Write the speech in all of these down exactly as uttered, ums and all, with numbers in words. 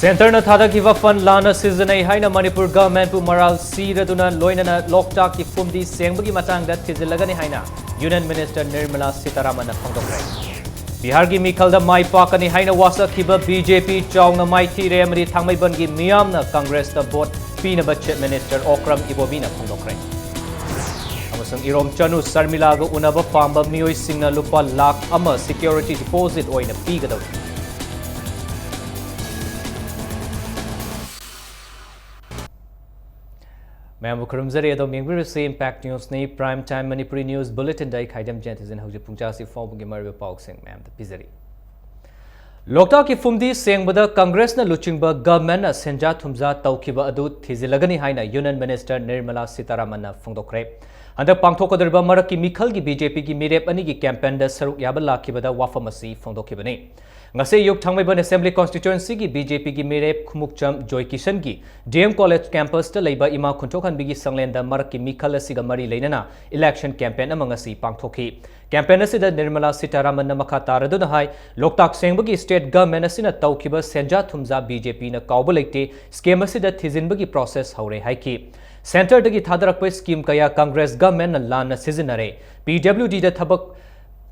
ꯁꯦꯟꯇꯔꯅ ꯊꯥꯗꯈꯤꯕ ꯐꯟ ꯂꯥꯟꯅ ꯁꯤꯖꯤꯟꯅꯩ ꯍꯥꯏꯅ ꯃꯅꯤꯄꯨꯔ ꯒꯚꯔꯟꯃꯦꯟꯠꯄꯨ ꯃꯔꯥꯜ ꯁꯤꯔꯗꯨꯅ ꯂꯣꯏꯅꯅ ꯂꯣꯛꯇꯥꯛꯀꯤ ꯐꯨꯝꯗꯤ ꯁꯦꯡꯕꯒꯤ ꯃꯇꯥꯡꯗ ꯊꯤꯖꯤꯜꯂꯒꯅꯤ ꯍꯥꯏꯅ ꯌꯨꯅꯤꯌꯟ ꯃꯤꯅꯤꯁꯇꯔ ꯅꯤꯔꯃꯂꯥ ꯁꯤꯇꯥꯔꯥꯃꯟꯅ ꯐꯣꯡꯗꯣꯛꯈ꯭ꯔꯦ꯫ ꯕꯤꯍꯥꯔꯒꯤ ꯃꯤꯈꯜꯗ ꯃꯥꯏ ꯄꯥꯛꯀꯅꯤ ꯍꯥꯏꯅ ꯋꯥꯁꯛꯈꯤꯕ ꯕꯤ ꯖꯦ ꯄꯤ ꯆꯥꯎꯅ ꯃꯥꯏꯊꯤꯔꯦ ꯑꯃꯗꯤ ꯊꯥꯡꯃꯩꯕꯟꯒꯤ ꯃꯤꯌꯥꯝꯅ ꯀꯪꯒ꯭ꯔꯦꯁꯇ ꯚꯣꯠ ꯄꯤꯅꯕ ꯆꯤꯐ ꯃꯤꯅꯤꯁꯇꯔ ꯑꯣꯀ꯭ꯔꯝ ꯏꯕꯣꯕꯤꯅ ꯐꯣꯡꯗꯣꯛꯈ꯭ꯔꯦ꯫ ꯑꯃꯁꯨꯡ ꯏꯔꯣꯝ ꯆꯅꯨ ꯁꯔꯃꯤꯂꯥꯒ ꯎꯅꯕ ꯄꯥꯝꯕ ꯃꯤꯑꯣꯏꯁꯤꯡꯅ ꯂꯨꯄꯥ ꯂꯥꯈ ꯑꯃ ꯁꯤꯀ꯭ꯌꯨꯔꯤꯇꯤ ꯗꯤꯄꯣꯖꯤꯠ ꯑꯣꯏꯅ ꯄꯤꯒꯗꯧꯔꯤ꯫ ꯃꯌꯥꯝꯕꯨ ꯈꯨꯔꯨꯝꯖꯔꯤ꯫ ꯑꯗꯣꯝ ꯌꯦꯡꯕꯤꯔꯤꯁꯤ ꯏꯝꯄꯦꯛ ꯅ꯭ꯌꯨꯁꯅꯤ꯫ ꯄ꯭ꯔꯥꯏꯝ ꯇꯥꯏꯝ ꯃꯅꯤꯄꯨꯔꯤ ꯅ꯭ꯌꯨꯁ ꯕꯨꯂꯦꯇꯤꯟꯗ ꯑꯩ ꯈꯥꯏꯗꯝ ꯖꯦꯟꯊꯤꯖꯤꯟ ꯍꯧꯖꯤꯛ ꯄꯨꯡ ꯆꯥꯁꯤ ꯐꯥꯎꯕꯒꯤ ꯃꯔꯨꯑꯣꯏꯕ ꯄꯥꯎꯁꯤꯡ ꯃꯌꯥꯝꯗ ꯄꯤꯖꯔꯤ꯫ ꯂꯣꯛꯇꯥꯛꯀꯤ ꯐꯨꯝꯗꯤ ꯁꯦꯡꯕꯗ ꯀꯪꯒ꯭ꯔꯦꯁꯅ ꯂꯨꯆꯤꯡꯕ ꯒꯚꯔꯟꯃꯦꯟꯠꯅ ꯁꯦꯟꯖꯥ ꯊꯨꯝꯖꯥ ꯇꯧꯈꯤꯕ ꯑꯗꯨ ꯊꯤꯖꯤꯜꯂꯒꯅꯤ ꯍꯥꯏꯅ ꯌꯨꯅꯤꯌꯟ ꯃꯤꯅꯤꯁꯇꯔ ꯅꯤꯔꯃꯂꯥ ꯁꯤꯇꯥꯔꯥꯃꯟꯅ ꯐꯣꯡꯗꯣꯛꯈ꯭ꯔꯦ꯫ ꯍꯟꯗꯛ ꯄꯥꯡꯊꯣꯛꯀꯗꯧꯔꯤꯕ ꯃꯔꯛꯀꯤ ꯃꯤꯈꯜꯒꯤ ꯕꯤ ꯖꯦ ꯄꯤꯒꯤ ꯃꯤꯔꯦꯞ ꯑꯅꯤꯒꯤ ꯀꯦꯝꯄꯦꯟꯗ ꯁꯔꯨꯛ ꯌꯥꯕ ꯂꯥꯛꯈꯤꯕꯗ ꯋꯥꯐꯝ ꯑꯁꯤ ꯐꯣꯡꯗꯣꯛꯈꯤꯕꯅꯤ꯫ ꯉꯁꯤ ꯑꯌꯨꯛ ꯊꯥꯡꯃꯩꯕꯟ ꯑꯦꯁꯦꯝꯕ꯭ꯂꯤ ꯀꯣꯟꯁꯇꯤꯇ꯭ꯋꯦꯟꯁꯤꯒꯤ ꯕꯤ ꯖꯦ ꯄꯤꯒꯤ ꯃꯤꯔꯦꯞ ꯈꯨꯃꯨꯛꯆꯝ ꯖꯣꯏꯀꯤꯁꯟꯒꯤ ꯗꯤ ꯑꯦꯝ ꯀꯣꯂꯦꯖ ꯀꯦꯝꯄꯁꯇ ꯂꯩꯕ ꯏꯃꯥ ꯈꯨꯟꯊꯣꯛꯍꯟꯕꯤꯒꯤ ꯁꯪꯂꯦꯟꯗ ꯃꯔꯛꯀꯤ ꯃꯤꯈꯜ ꯑꯁꯤꯒ ꯃꯔꯤ ꯂꯩꯅꯅ ꯏꯂꯦꯛꯁꯟ ꯀꯦꯝꯄꯦꯟ ꯑꯃ ꯉꯁꯤ ꯄꯥꯡꯊꯣꯛꯈꯤ꯫ ꯀꯦꯝꯄꯦꯟ ꯑꯁꯤꯗ ꯅꯤꯔꯃꯂꯥ ꯁꯤꯇꯥꯔꯥꯃꯟꯅ ꯃꯈꯥ ꯇꯥꯔꯗꯨꯅ ꯍꯥꯏ, ꯂꯣꯛꯇꯥꯛ ꯁꯦꯡꯕꯒꯤ ꯁ꯭ꯇꯦꯠ ꯒꯚꯔꯟꯃꯦꯟꯠ ꯑꯁꯤꯅ ꯇꯧꯈꯤꯕ ꯁꯦꯟꯖꯥ ꯊꯨꯝꯖꯥ ꯕꯤ ꯖꯦ ꯄꯤꯅ ꯀꯥꯎꯕ ꯂꯩꯇꯦ, ꯁ꯭ꯀꯤꯝ ꯑꯁꯤꯗ ꯊꯤꯖꯤꯟꯕꯒꯤ ꯄ꯭ꯔꯣꯁꯦꯁ ꯍꯧꯔꯦ ꯍꯥꯏꯈꯤ꯫ ꯁꯦꯟꯇꯔꯗꯒꯤ ꯊꯥꯗꯔꯛꯄ ꯁ꯭ꯀꯤꯝ ꯀꯌꯥ ꯀꯪꯒ꯭ꯔꯦꯁ ꯒꯚꯔꯟꯃꯦꯟꯠꯅ ꯂꯥꯟꯅ ꯁꯤꯖꯤꯟꯅꯔꯦ꯫ ꯄꯤ ꯗꯕ꯭ꯂꯤꯎ ꯗꯤꯗ ꯊꯕꯛ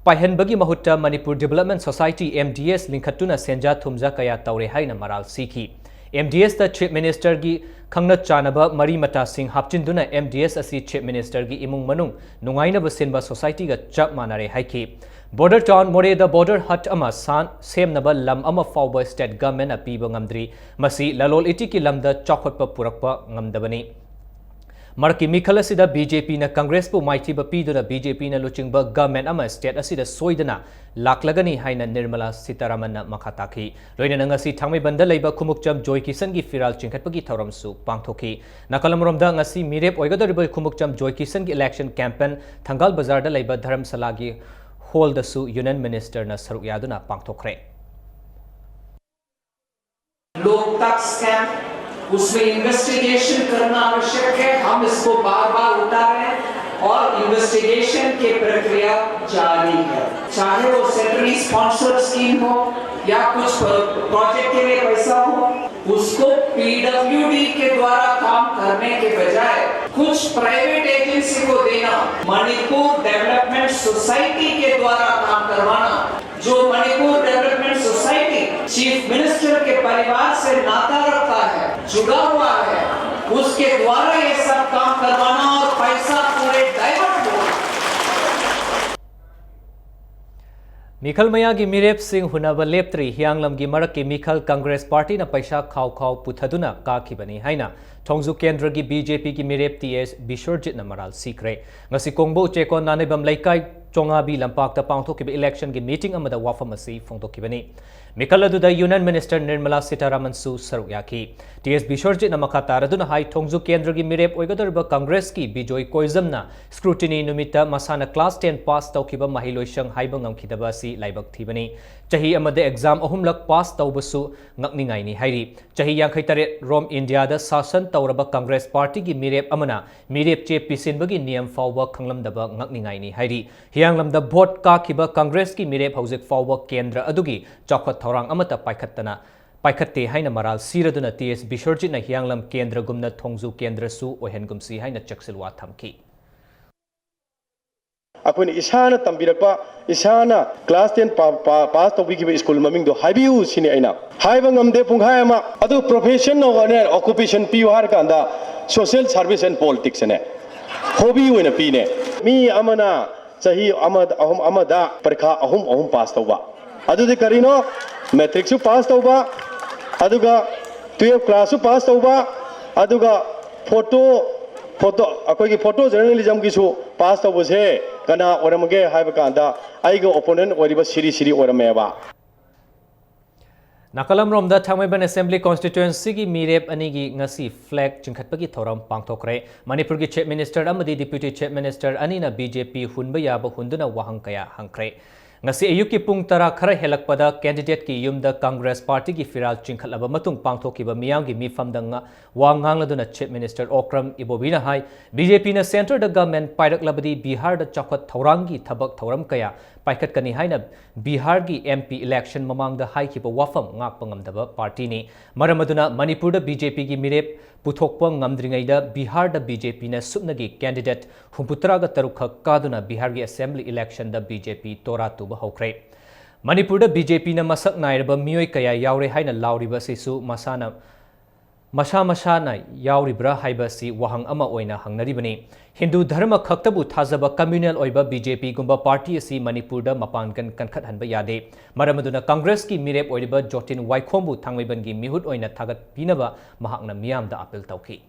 ꯄꯥꯏꯍꯟꯕꯒꯤ ꯃꯍꯨꯠꯇ Manipur development society, M D S, ꯂꯤꯡꯈꯠꯇꯨꯅ ꯁꯦꯟꯖꯥ ꯊꯨꯝꯖꯥ ꯀꯌꯥ ꯇꯧꯔꯦ ꯍꯥꯏꯅ ꯃꯔꯥꯜ ꯁꯤꯈꯤ꯫ ꯑꯦꯝ ꯗꯤ ꯑꯦꯁꯇ ꯆꯤꯐ ꯃꯤꯅꯤꯁꯇꯔꯒꯤ ꯈꯪꯅ ꯆꯥꯟꯅꯕ ꯃꯔꯤ ꯃꯇꯥꯁꯤꯡ ꯍꯥꯞꯆꯤꯟꯗꯨꯅ ꯑꯦꯝ ꯗꯤ ꯑꯦꯁ ꯑꯁꯤ ꯆꯤꯐ ꯃꯤꯅꯤꯁꯇꯔꯒꯤ ꯏꯃꯨꯡ ꯃꯅꯨꯡ ꯅꯨꯡꯉꯥꯏꯅꯕ ꯁꯤꯟꯕ ꯁꯣꯁꯥꯏꯇꯤꯒ ꯆꯞ ꯃꯥꯟꯅꯔꯦ ꯍꯥꯏꯈꯤ꯫ ꯕꯣꯔꯗꯔ ꯇꯥꯎꯟ ꯃꯣꯔꯦꯗ ꯕꯣꯔꯗꯔ ꯍꯠ ꯑꯃ ꯁꯥꯟ-, ꯁꯦꯝꯅꯕ ꯂꯝ ꯑꯃ ꯐꯥꯎꯕ ꯁ꯭ꯇꯦꯠ ꯒꯚꯔꯟꯃꯦꯟꯠꯅ ꯄꯤꯕ ꯉꯝꯗ꯭ꯔꯤ꯫ ꯃꯁꯤ ꯂꯂꯣꯟ ꯏꯇꯤꯛꯀꯤ ꯂꯝꯗ ꯆꯥꯎꯈꯠꯄ ꯄꯨꯔꯛꯄ ꯉꯝꯗꯕꯅꯤ꯫ ꯃꯔꯛꯀꯤ ꯃꯤꯈꯜ ꯑꯁꯤꯗ ꯕꯤ ꯖꯦ ꯄꯤꯅ ꯀꯪꯒ꯭ꯔꯦꯁꯄꯨ ꯃꯥꯏꯊꯤꯕ ꯄꯤꯗꯨꯅ ꯕꯤ ꯖꯦ ꯄꯤꯅ ꯂꯨꯆꯤꯡꯕ ꯒꯚꯔꯟꯃꯦꯟꯠ ꯑꯃ ꯁ꯭ꯇꯦꯠ ꯑꯁꯤꯗ ꯁꯣꯏꯗꯅ ꯂꯥꯛꯂꯒꯅꯤ ꯍꯥꯏꯅ ꯅꯤꯔꯃꯂꯥ ꯁꯤꯇꯥꯔꯥꯃꯟꯅ ꯃꯈꯥ ꯇꯥꯈꯤ꯫ ꯂꯣꯏꯅꯅ ꯉꯁꯤ ꯊꯥꯡꯃꯩꯕꯟꯗ ꯂꯩꯕ ꯈꯨꯃꯨꯛꯆꯝ ꯖꯣꯏꯀꯤꯁꯟꯒꯤ ꯐꯤꯔꯥꯜ ꯆꯤꯡꯈꯠꯄꯒꯤ ꯊꯧꯔꯝꯁꯨ ꯄꯥꯡꯊꯣꯛꯈꯤ꯫ ꯅꯥꯀꯜ ꯑꯃꯔꯣꯝꯗ ꯉꯁꯤ ꯃꯤꯔꯦꯞ ꯑꯣꯏꯒꯗꯧꯔꯤꯕ ꯈꯨꯃꯨꯛꯆꯝ ꯖꯣꯏꯀꯤꯁꯟꯒꯤ ꯏꯂꯦꯛꯁꯟ ꯀꯦꯝꯄꯦꯟ ꯊꯪꯒꯥꯜ ꯕꯖꯥꯔꯗ ꯂꯩꯕ ꯙꯔꯝꯁꯥꯂꯥꯒꯤ ꯍꯣꯜꯗꯁꯨ ꯌꯨꯅꯤꯌꯟ ꯃꯤꯅꯤꯁꯇꯔꯅ ꯁꯔꯨꯛ ꯌꯥꯗꯨꯅ ꯄꯥꯡꯊꯣꯛꯈ꯭ꯔꯦ꯫ लोकतक स्कैम, उसमें इन्वेस्टिगेशन करना आवश्यक है। हम इसको बार बार उठा रहे हैं। और इन्वेस्टिगेशन की प्रक्रिया जारी है। चाहे वो सेंट्रली स्पॉन्सर्ड स्कीम हो या कुछ प्रोजेक्ट के लिए पैसा हो, उसको पीडब्ल्यूडी के द्वारा काम करने के बजाय कुछ प्राइवेट एजेंसी को देना, मणिपुर डेवलपमेंट सोसाइटी के द्वारा काम करवाना, जो Manipur development society chief minister के परिवार से नाता रखता है, जुड़ा हुआ है, उसके द्वारा ये सब काम करवाना और पैसा पूरे डाइवर्ट हो। ꯃꯤꯈꯜ ꯃꯌꯥꯒꯤ ꯃꯤꯔꯦꯞꯁꯤꯡ ꯍꯨꯟꯅꯕ ꯂꯦꯞꯇ꯭ꯔꯤ꯫ ꯍꯤꯌꯥꯡꯂꯝꯒꯤ ꯃꯔꯛꯀꯤ ꯃꯤꯈꯜ ꯀꯪꯒ꯭ꯔꯦꯁ ꯄꯥꯔꯇꯤꯅ ꯄꯩꯁꯥ ꯈꯥꯎ ꯈꯥꯎ ꯄꯨꯊꯗꯨꯅ ꯀꯥꯈꯤꯕꯅꯤ ꯍꯥꯏꯅ ꯊꯣꯡꯖꯨ ꯀꯦꯟꯗ꯭ꯔꯒꯤ ꯕꯤ ꯖꯦ ꯄꯤꯒꯤ ꯃꯤꯔꯦꯞ ꯇꯤ ꯑꯦꯁ ꯕꯤꯁ꯭ꯋꯔꯖꯤꯠꯅ ꯃꯔꯥꯜ ꯁꯤꯈ꯭ꯔꯦ꯫ ꯉꯁꯤ ꯀꯣꯡꯕ ꯎꯆꯦꯛꯀꯣꯟ ꯅꯥꯅꯩꯕꯝ ꯂꯩꯀꯥꯏ ꯆꯣꯉꯥꯕꯤ ꯂꯝꯄꯥꯛꯇ ꯄꯥꯡꯊꯣꯛꯈꯤꯕ ꯏꯂꯦꯛꯁꯟꯒꯤ ꯃꯤꯇꯤꯡ ꯑꯃꯗ ꯋꯥꯐꯝ ꯑꯁꯤ ꯐꯣꯡꯗꯣꯛꯈꯤꯕꯅꯤ꯫ ꯃꯤꯈꯜ ꯑꯗꯨꯗ ꯌꯨꯅꯤꯌꯟ ꯃꯤꯅꯤꯁꯇꯔ ꯅꯤꯔꯃꯂꯥ ꯁꯤꯇꯥꯔꯥꯃꯟꯁꯨ ꯁꯔꯨꯛ ꯌꯥꯈꯤ꯫ ꯇꯤ ꯑꯦꯁ ꯕꯤꯁ꯭ꯋꯔꯖꯤꯠꯅ ꯃꯈꯥ ꯇꯥꯔꯗꯨꯅ ꯍꯥꯏ, ꯊꯣꯡꯖꯨ ꯀꯦꯟꯗ꯭ꯔꯒꯤ ꯃꯤꯔꯦꯞ ꯑꯣꯏꯒꯗꯧꯔꯤꯕ ꯀꯪꯒ꯭ꯔꯦꯁꯀꯤ ꯕꯤꯖꯣꯏ ꯀꯣꯏꯖꯝꯅ ꯁ꯭ꯀ꯭ꯔꯨꯇꯤꯅꯤ ꯅꯨꯃꯤꯠꯇ ꯃꯁꯥꯅ ꯀ꯭ꯂꯥꯁ ꯇꯦꯟ ꯄꯥꯁ ꯇꯧꯈꯤꯕ ꯃꯍꯩꯂꯣꯏꯁꯪ ꯍꯥꯏꯕ ꯉꯝꯈꯤꯗꯕ ꯑꯁꯤ ꯂꯥꯏꯕꯛ ꯊꯤꯕꯅꯤ꯫ ꯆꯍꯤ ꯑꯃꯗ ꯑꯦꯛꯖꯥꯝ ꯑꯍꯨꯝꯂꯛ ꯄꯥꯁ ꯇꯧꯕꯁꯨ ꯉꯛꯅꯤꯡꯉꯥꯏꯅꯤ ꯍꯥꯏꯔꯤ꯫ ꯆꯍꯤ ꯌꯥꯡꯈꯩ ꯇꯔꯦꯠ ꯔꯣꯝ ꯏꯟꯗꯤꯌꯥꯗ ꯁꯥꯁꯟ ꯇꯧꯔꯕ ꯀꯪꯒ꯭ꯔꯦꯁ ꯄꯥꯔꯇꯤꯒꯤ ꯃꯤꯔꯦꯞ ꯑꯃꯅ ꯃꯤꯔꯦꯞ ꯆꯦ ꯄꯤꯁꯤꯟꯕꯒꯤ ꯅꯤꯌꯝ ꯐꯥꯎꯕ ꯈꯪꯂꯝꯗꯕ ꯉꯛꯅꯤꯡꯉꯥꯏꯅꯤ ꯍꯥꯏꯔꯤ꯫ ꯍꯤꯌꯥꯡꯂꯝꯗ ꯚꯣꯠ ꯀꯥꯈꯤꯕ ꯀꯪꯒ꯭ꯔꯦꯁꯀꯤ ꯃꯤꯔꯦꯞ ꯍꯧꯖꯤꯛ ꯐꯥꯎꯕ ꯀꯦꯟꯗ꯭ꯔ ꯑꯗꯨꯒꯤ ꯆꯥꯎꯈꯠ ꯊꯧꯔꯥꯡ ꯑꯃꯠꯇ ꯄꯥꯏꯈꯠꯇꯅ, ꯄꯥꯏꯈꯠꯇꯦ ꯍꯥꯏꯅ ꯃꯔꯥꯜ ꯁꯤꯔꯗꯨꯅ ꯇꯤ ꯑꯦꯁ ꯕꯤꯁ꯭ꯋꯔꯖꯤꯠꯅ ꯍꯤꯌꯥꯡꯂꯝ ꯀꯦꯟꯗ꯭ꯔꯒꯨꯝꯅ ꯊꯣꯡꯖꯨ ꯀꯦꯟꯗ꯭ꯔꯁꯨ ꯑꯣꯏꯍꯟꯒꯨꯝꯁꯤ ꯍꯥꯏꯅ ꯆꯦꯛꯁꯤꯜꯋꯥ ꯊꯝꯈꯤ꯫ ꯑꯩꯈꯣꯏꯅ ꯏꯁꯥꯅ ꯇꯝꯕꯤꯔꯛꯄ, ꯏꯁꯥꯅ ꯀ꯭ꯂꯥꯁ ꯇꯦꯟ ꯄꯥꯁ ꯇꯧꯕꯤꯈꯤꯕ ꯁ꯭ꯀꯨꯜ ꯃꯃꯤꯡꯗꯣ ꯍꯥꯏꯕꯤꯌꯨ ꯁꯤꯅꯤ ꯑꯩꯅ ꯍꯥꯏꯕ ꯉꯝꯗꯦ ꯄꯨꯡꯈꯥꯏ ꯑꯃ꯫ ꯑꯗꯨ profession ꯑꯣꯏꯅ occupation ꯄꯤꯌꯨ ꯍꯥꯏꯔꯀꯥꯟꯗ social service and politics ꯑꯅꯦ hobby ꯑꯣꯏꯅ ꯄꯤꯅꯦ꯫ ꯃꯤ ꯑꯃꯅ ꯆꯍꯤ ꯑꯃ ꯑꯍꯨꯝ ꯑꯃꯗ ꯄꯔꯤꯈꯥ ꯑꯍꯨꯝ ꯑꯍꯨꯝ ꯄꯥꯁ ꯇꯧꯕ, ꯑꯗꯨꯗꯤ ꯀꯔꯤꯅꯣ? ꯃꯦꯇ꯭ꯔꯤꯛꯁꯨ ꯄꯥꯁ ꯇꯧꯕ, ꯑꯗꯨꯒ ꯇꯨꯌꯦꯜꯐ ꯀ꯭ꯂꯥꯁꯁꯨ ꯄꯥꯁ ꯇꯧꯕ, ꯑꯗꯨꯒ ꯐꯣꯇꯣ ꯐꯣꯇꯣ ꯑꯩꯈꯣꯏꯒꯤ ꯐꯣꯇꯣ ꯖꯔꯅꯦꯂꯤꯖꯝꯒꯤꯁꯨ ꯄꯥꯁ ꯇꯧꯕꯁꯦ ꯀꯅꯥ ꯑꯣꯏꯔꯝꯒꯦ ꯍꯥꯏꯕ ꯀꯥꯟꯗ ꯑꯩꯒ ꯑꯣꯄꯣꯅꯦꯟ ꯑꯣꯏꯔꯤꯕ ꯁꯤꯔꯤ ꯁꯤꯔꯤ ꯑꯣꯏꯔꯝꯃꯦꯕ꯫ ꯅꯥꯀꯜ ꯑꯃꯔꯣꯝꯗ ꯊꯥꯡꯃꯩꯕꯟ ꯑꯦꯁꯦꯝꯕ꯭ꯂꯤ ꯀꯣꯟꯁꯇꯤꯇ꯭ꯋꯦꯟꯁꯤꯒꯤ ꯃꯤꯔꯦꯞ ꯑꯅꯤꯒꯤ ꯉꯁꯤ ꯐ꯭ꯂꯦꯒ ꯆꯤꯡꯈꯠꯄꯒꯤ ꯊꯧꯔꯝ ꯄꯥꯡꯊꯣꯛꯈ꯭ꯔꯦ꯫ ꯃꯅꯤꯄꯨꯔꯒꯤ ꯆꯤꯐ ꯃꯤꯅꯤꯁꯇꯔ ꯑꯃꯗꯤ ꯗꯤꯄ꯭ꯌꯨꯇꯤ ꯆꯤꯐ ꯃꯤꯅꯤꯁꯇꯔ ꯑꯅꯤꯅ ꯕꯤ ꯖꯦ ꯄꯤ ꯍꯨꯟꯕ ꯌꯥꯕ ꯍꯨꯟꯗꯨꯅ ꯋꯥꯍꯪ ꯀꯌꯥ ꯍꯪꯈ꯭ꯔꯦ꯫ ꯉꯁꯤ ꯑꯌꯨꯛꯀꯤ ꯄꯨꯡ ꯇꯔꯥ ꯈꯔ ꯍꯦꯜꯂꯛꯄꯗ candidateꯀꯤ ꯌꯨꯝꯗ Congress partyꯒꯤ ꯐꯤꯔꯥꯜ ꯆꯤꯡꯈꯠꯂꯕ ꯃꯇꯨꯡ ꯄꯥꯡꯊꯣꯛꯈꯤꯕ ꯃꯤꯌꯥꯝꯒꯤ ꯃꯤꯐꯝꯗ ꯉ-, ꯋꯥ ꯉꯥꯡꯂꯗꯨꯅ Chief Minister Okram Ibobiꯅ ꯍꯥꯏ, BJPꯅ centreꯗ government ꯄꯥꯏꯔꯛꯂꯕꯗꯤ ꯕꯤꯍꯥꯔꯗ ꯆꯥꯎꯈꯠ ꯊꯧꯔꯥꯡꯒꯤ ꯊꯕꯛ ꯊꯧꯔꯝ ꯀꯌꯥ ꯄꯥꯏꯈꯠꯀꯅꯤ ꯍꯥꯏꯅ ꯕꯤꯍꯥꯔꯒꯤ MP election ꯃꯃꯥꯡꯗ ꯍꯥꯏꯈꯤꯕ ꯋꯥꯐꯝ ꯉꯥꯛꯄ ꯉꯝꯗꯕ partyꯅꯤ꯫ ꯃꯔꯝ ꯑꯗꯨꯅ ꯃꯅꯤꯄꯨꯔꯗ BJPꯒꯤ ꯃꯤꯔꯦꯞ ꯄꯨꯊꯣꯛꯄ ꯉꯝꯗ꯭ꯔꯤꯉꯩꯗ ꯕꯤꯍꯥꯔꯗ BJPꯅ ꯁꯨꯞꯅꯒꯤ candidate ꯍꯨꯝꯐꯨꯇꯔꯥꯒ ꯇꯔꯨꯛ ꯈꯛ ꯀꯥꯗꯨꯅ ꯕꯤꯍꯥꯔꯒꯤ assembly electionꯗ BJP ꯇꯣꯔꯥ ꯇꯨꯕ ꯍꯧꯈ꯭ꯔꯦ꯫ ꯃꯅꯤꯄꯨꯔꯗ BJPꯅ ꯃꯁꯛ ꯅꯥꯏꯔꯕ ꯃꯤꯑꯣꯏ ꯀꯌꯥ ꯌꯥꯎꯔꯦ ꯍꯥꯏꯅ ꯂꯥꯎꯔꯤꯕ ꯑꯁꯤꯁꯨ ꯃꯁꯥꯅ, ꯃꯁꯥ ꯃꯁꯥꯅ ꯌꯥꯎꯔꯤꯕ꯭ꯔꯥ ꯍꯥꯏꯕ ꯑꯁꯤ ꯋꯥꯍꯪ ꯑꯃ ꯑꯣꯏꯅ ꯍꯪꯅꯔꯤꯕꯅꯤ꯫ ꯍꯤꯟꯗꯨ ꯙꯔꯃ ꯈꯛꯇꯕꯨ ꯊꯥꯖꯕ communal ꯑꯣꯏꯕ BJPꯒꯨꯝꯕ party ꯑꯁꯤ ꯃꯅꯤꯄꯨꯔꯗ ꯃꯄꯥꯡꯒꯜ ꯀꯟꯈꯠꯍꯟꯕ ꯌꯥꯗꯦ꯫ ꯃꯔꯝ ꯑꯗꯨꯅ Congressꯀꯤ ꯃꯤꯔꯦꯞ ꯑꯣꯏꯔꯤꯕ ꯖꯣꯇꯤꯟ ꯋꯥꯏꯈꯣꯝꯕꯨ ꯊꯥꯡꯃꯩꯕꯟꯒꯤ ꯃꯤꯍꯨꯠ ꯑꯣꯏꯅ ꯊꯥꯒꯠꯄꯤꯅꯕ ꯃꯍꯥꯛꯅ ꯃꯤꯌꯥꯝꯗ appeal ꯇꯧꯈꯤ꯫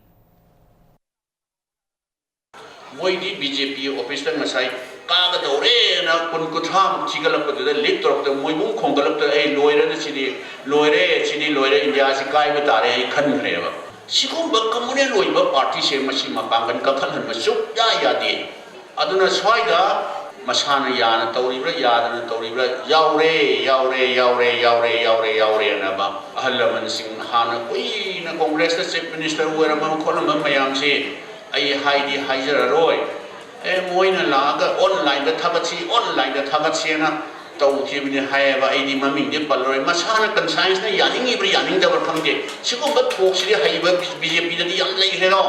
ꯃꯣꯏꯗꯤ BJP officeꯇ ꯉꯁꯥꯏ ꯀꯥꯒꯗꯧꯔꯦꯅ ꯀꯨꯟ ꯀꯨꯟꯊ꯭ꯔꯥꯃꯨꯛ ꯊꯤꯒꯠꯂꯛꯄꯗꯨꯗ leak ꯇꯧꯔꯛꯇꯅ ꯃꯣꯏꯕꯨꯡ ꯈꯣꯡꯒꯠꯂꯛꯇꯅ "ꯑꯩ ꯂꯣꯏꯔꯦꯗ ꯁꯤꯗꯤ, ꯂꯣꯏꯔꯦ, ꯁꯤꯗꯤ ꯂꯣꯏꯔꯦ, ꯏꯟꯗꯤꯌꯥꯁꯤ ꯀꯥꯏꯕ ꯇꯥꯔꯦ" ꯑꯩ ꯈꯟꯈ꯭ꯔꯦꯕ꯫ ꯁꯤꯒꯨꯝꯕ communal ꯑꯣꯏꯕ partyꯁꯦ ꯃꯁꯤ ꯃꯄꯥꯡꯒꯜ ꯀꯟꯈꯠꯍꯟꯕ ꯁꯨꯛꯌꯥ ꯌꯥꯗꯦ꯫ ꯑꯗꯨꯅ ꯁ꯭ꯋꯥꯏꯗ ꯃꯁꯥꯅ ꯌꯥꯅ ꯇꯧꯔꯤꯕ꯭ꯔꯥ, ꯌꯥꯗꯅ ꯇꯧꯔꯤꯕ꯭ꯔꯥ, ꯌꯥꯎꯔꯦ, ꯌꯥꯎꯔꯦ, ꯌꯥꯎꯔꯦ, ꯌꯥꯎꯔꯦ, ꯌꯥꯎꯔꯦ, ꯌꯥꯎꯔꯦ ꯑꯅꯕ ꯑꯍꯜ ꯂꯃꯟꯁꯤꯡ, ꯍꯥꯟꯅ ꯀꯨꯏꯅ Congressꯇ Chief Minister ꯑꯣꯏꯔꯝꯕ ꯈꯣꯠꯂꯝꯕ ꯃꯌꯥꯝꯁꯤ ꯑꯩ ꯍꯥꯏꯗꯤ ꯍꯥꯏꯖꯔꯔꯣꯏ꯫ ꯑꯦ, ꯃꯣꯏꯅ ꯂꯥꯛꯑꯒ onlineꯗ ꯊꯥꯒꯠꯁꯤ, onlineꯗ ꯊꯥꯒꯠꯁꯦꯅ ꯇꯧꯈꯤꯕꯅꯤ ꯍꯥꯏꯌꯦꯕ꯫ ꯑꯩꯗꯤ ꯃꯃꯤꯡꯗꯤ ꯄꯜꯂꯔꯣꯏ꯫ ꯃꯁꯥꯅ conscienceꯅ ꯌꯥꯅꯤꯡꯉꯤꯕ꯭ꯔꯥ ꯌꯥꯅꯤꯡꯗꯕ꯭ꯔꯥ ꯈꯪꯗꯦ꯫ ꯁꯤꯒꯨꯝꯕ ꯊꯣꯛꯁꯤꯗꯤ ꯍꯩꯕ BJPꯗꯗꯤ ꯌꯥꯝ ꯂꯩꯈ꯭ꯔꯦꯗꯣ꯫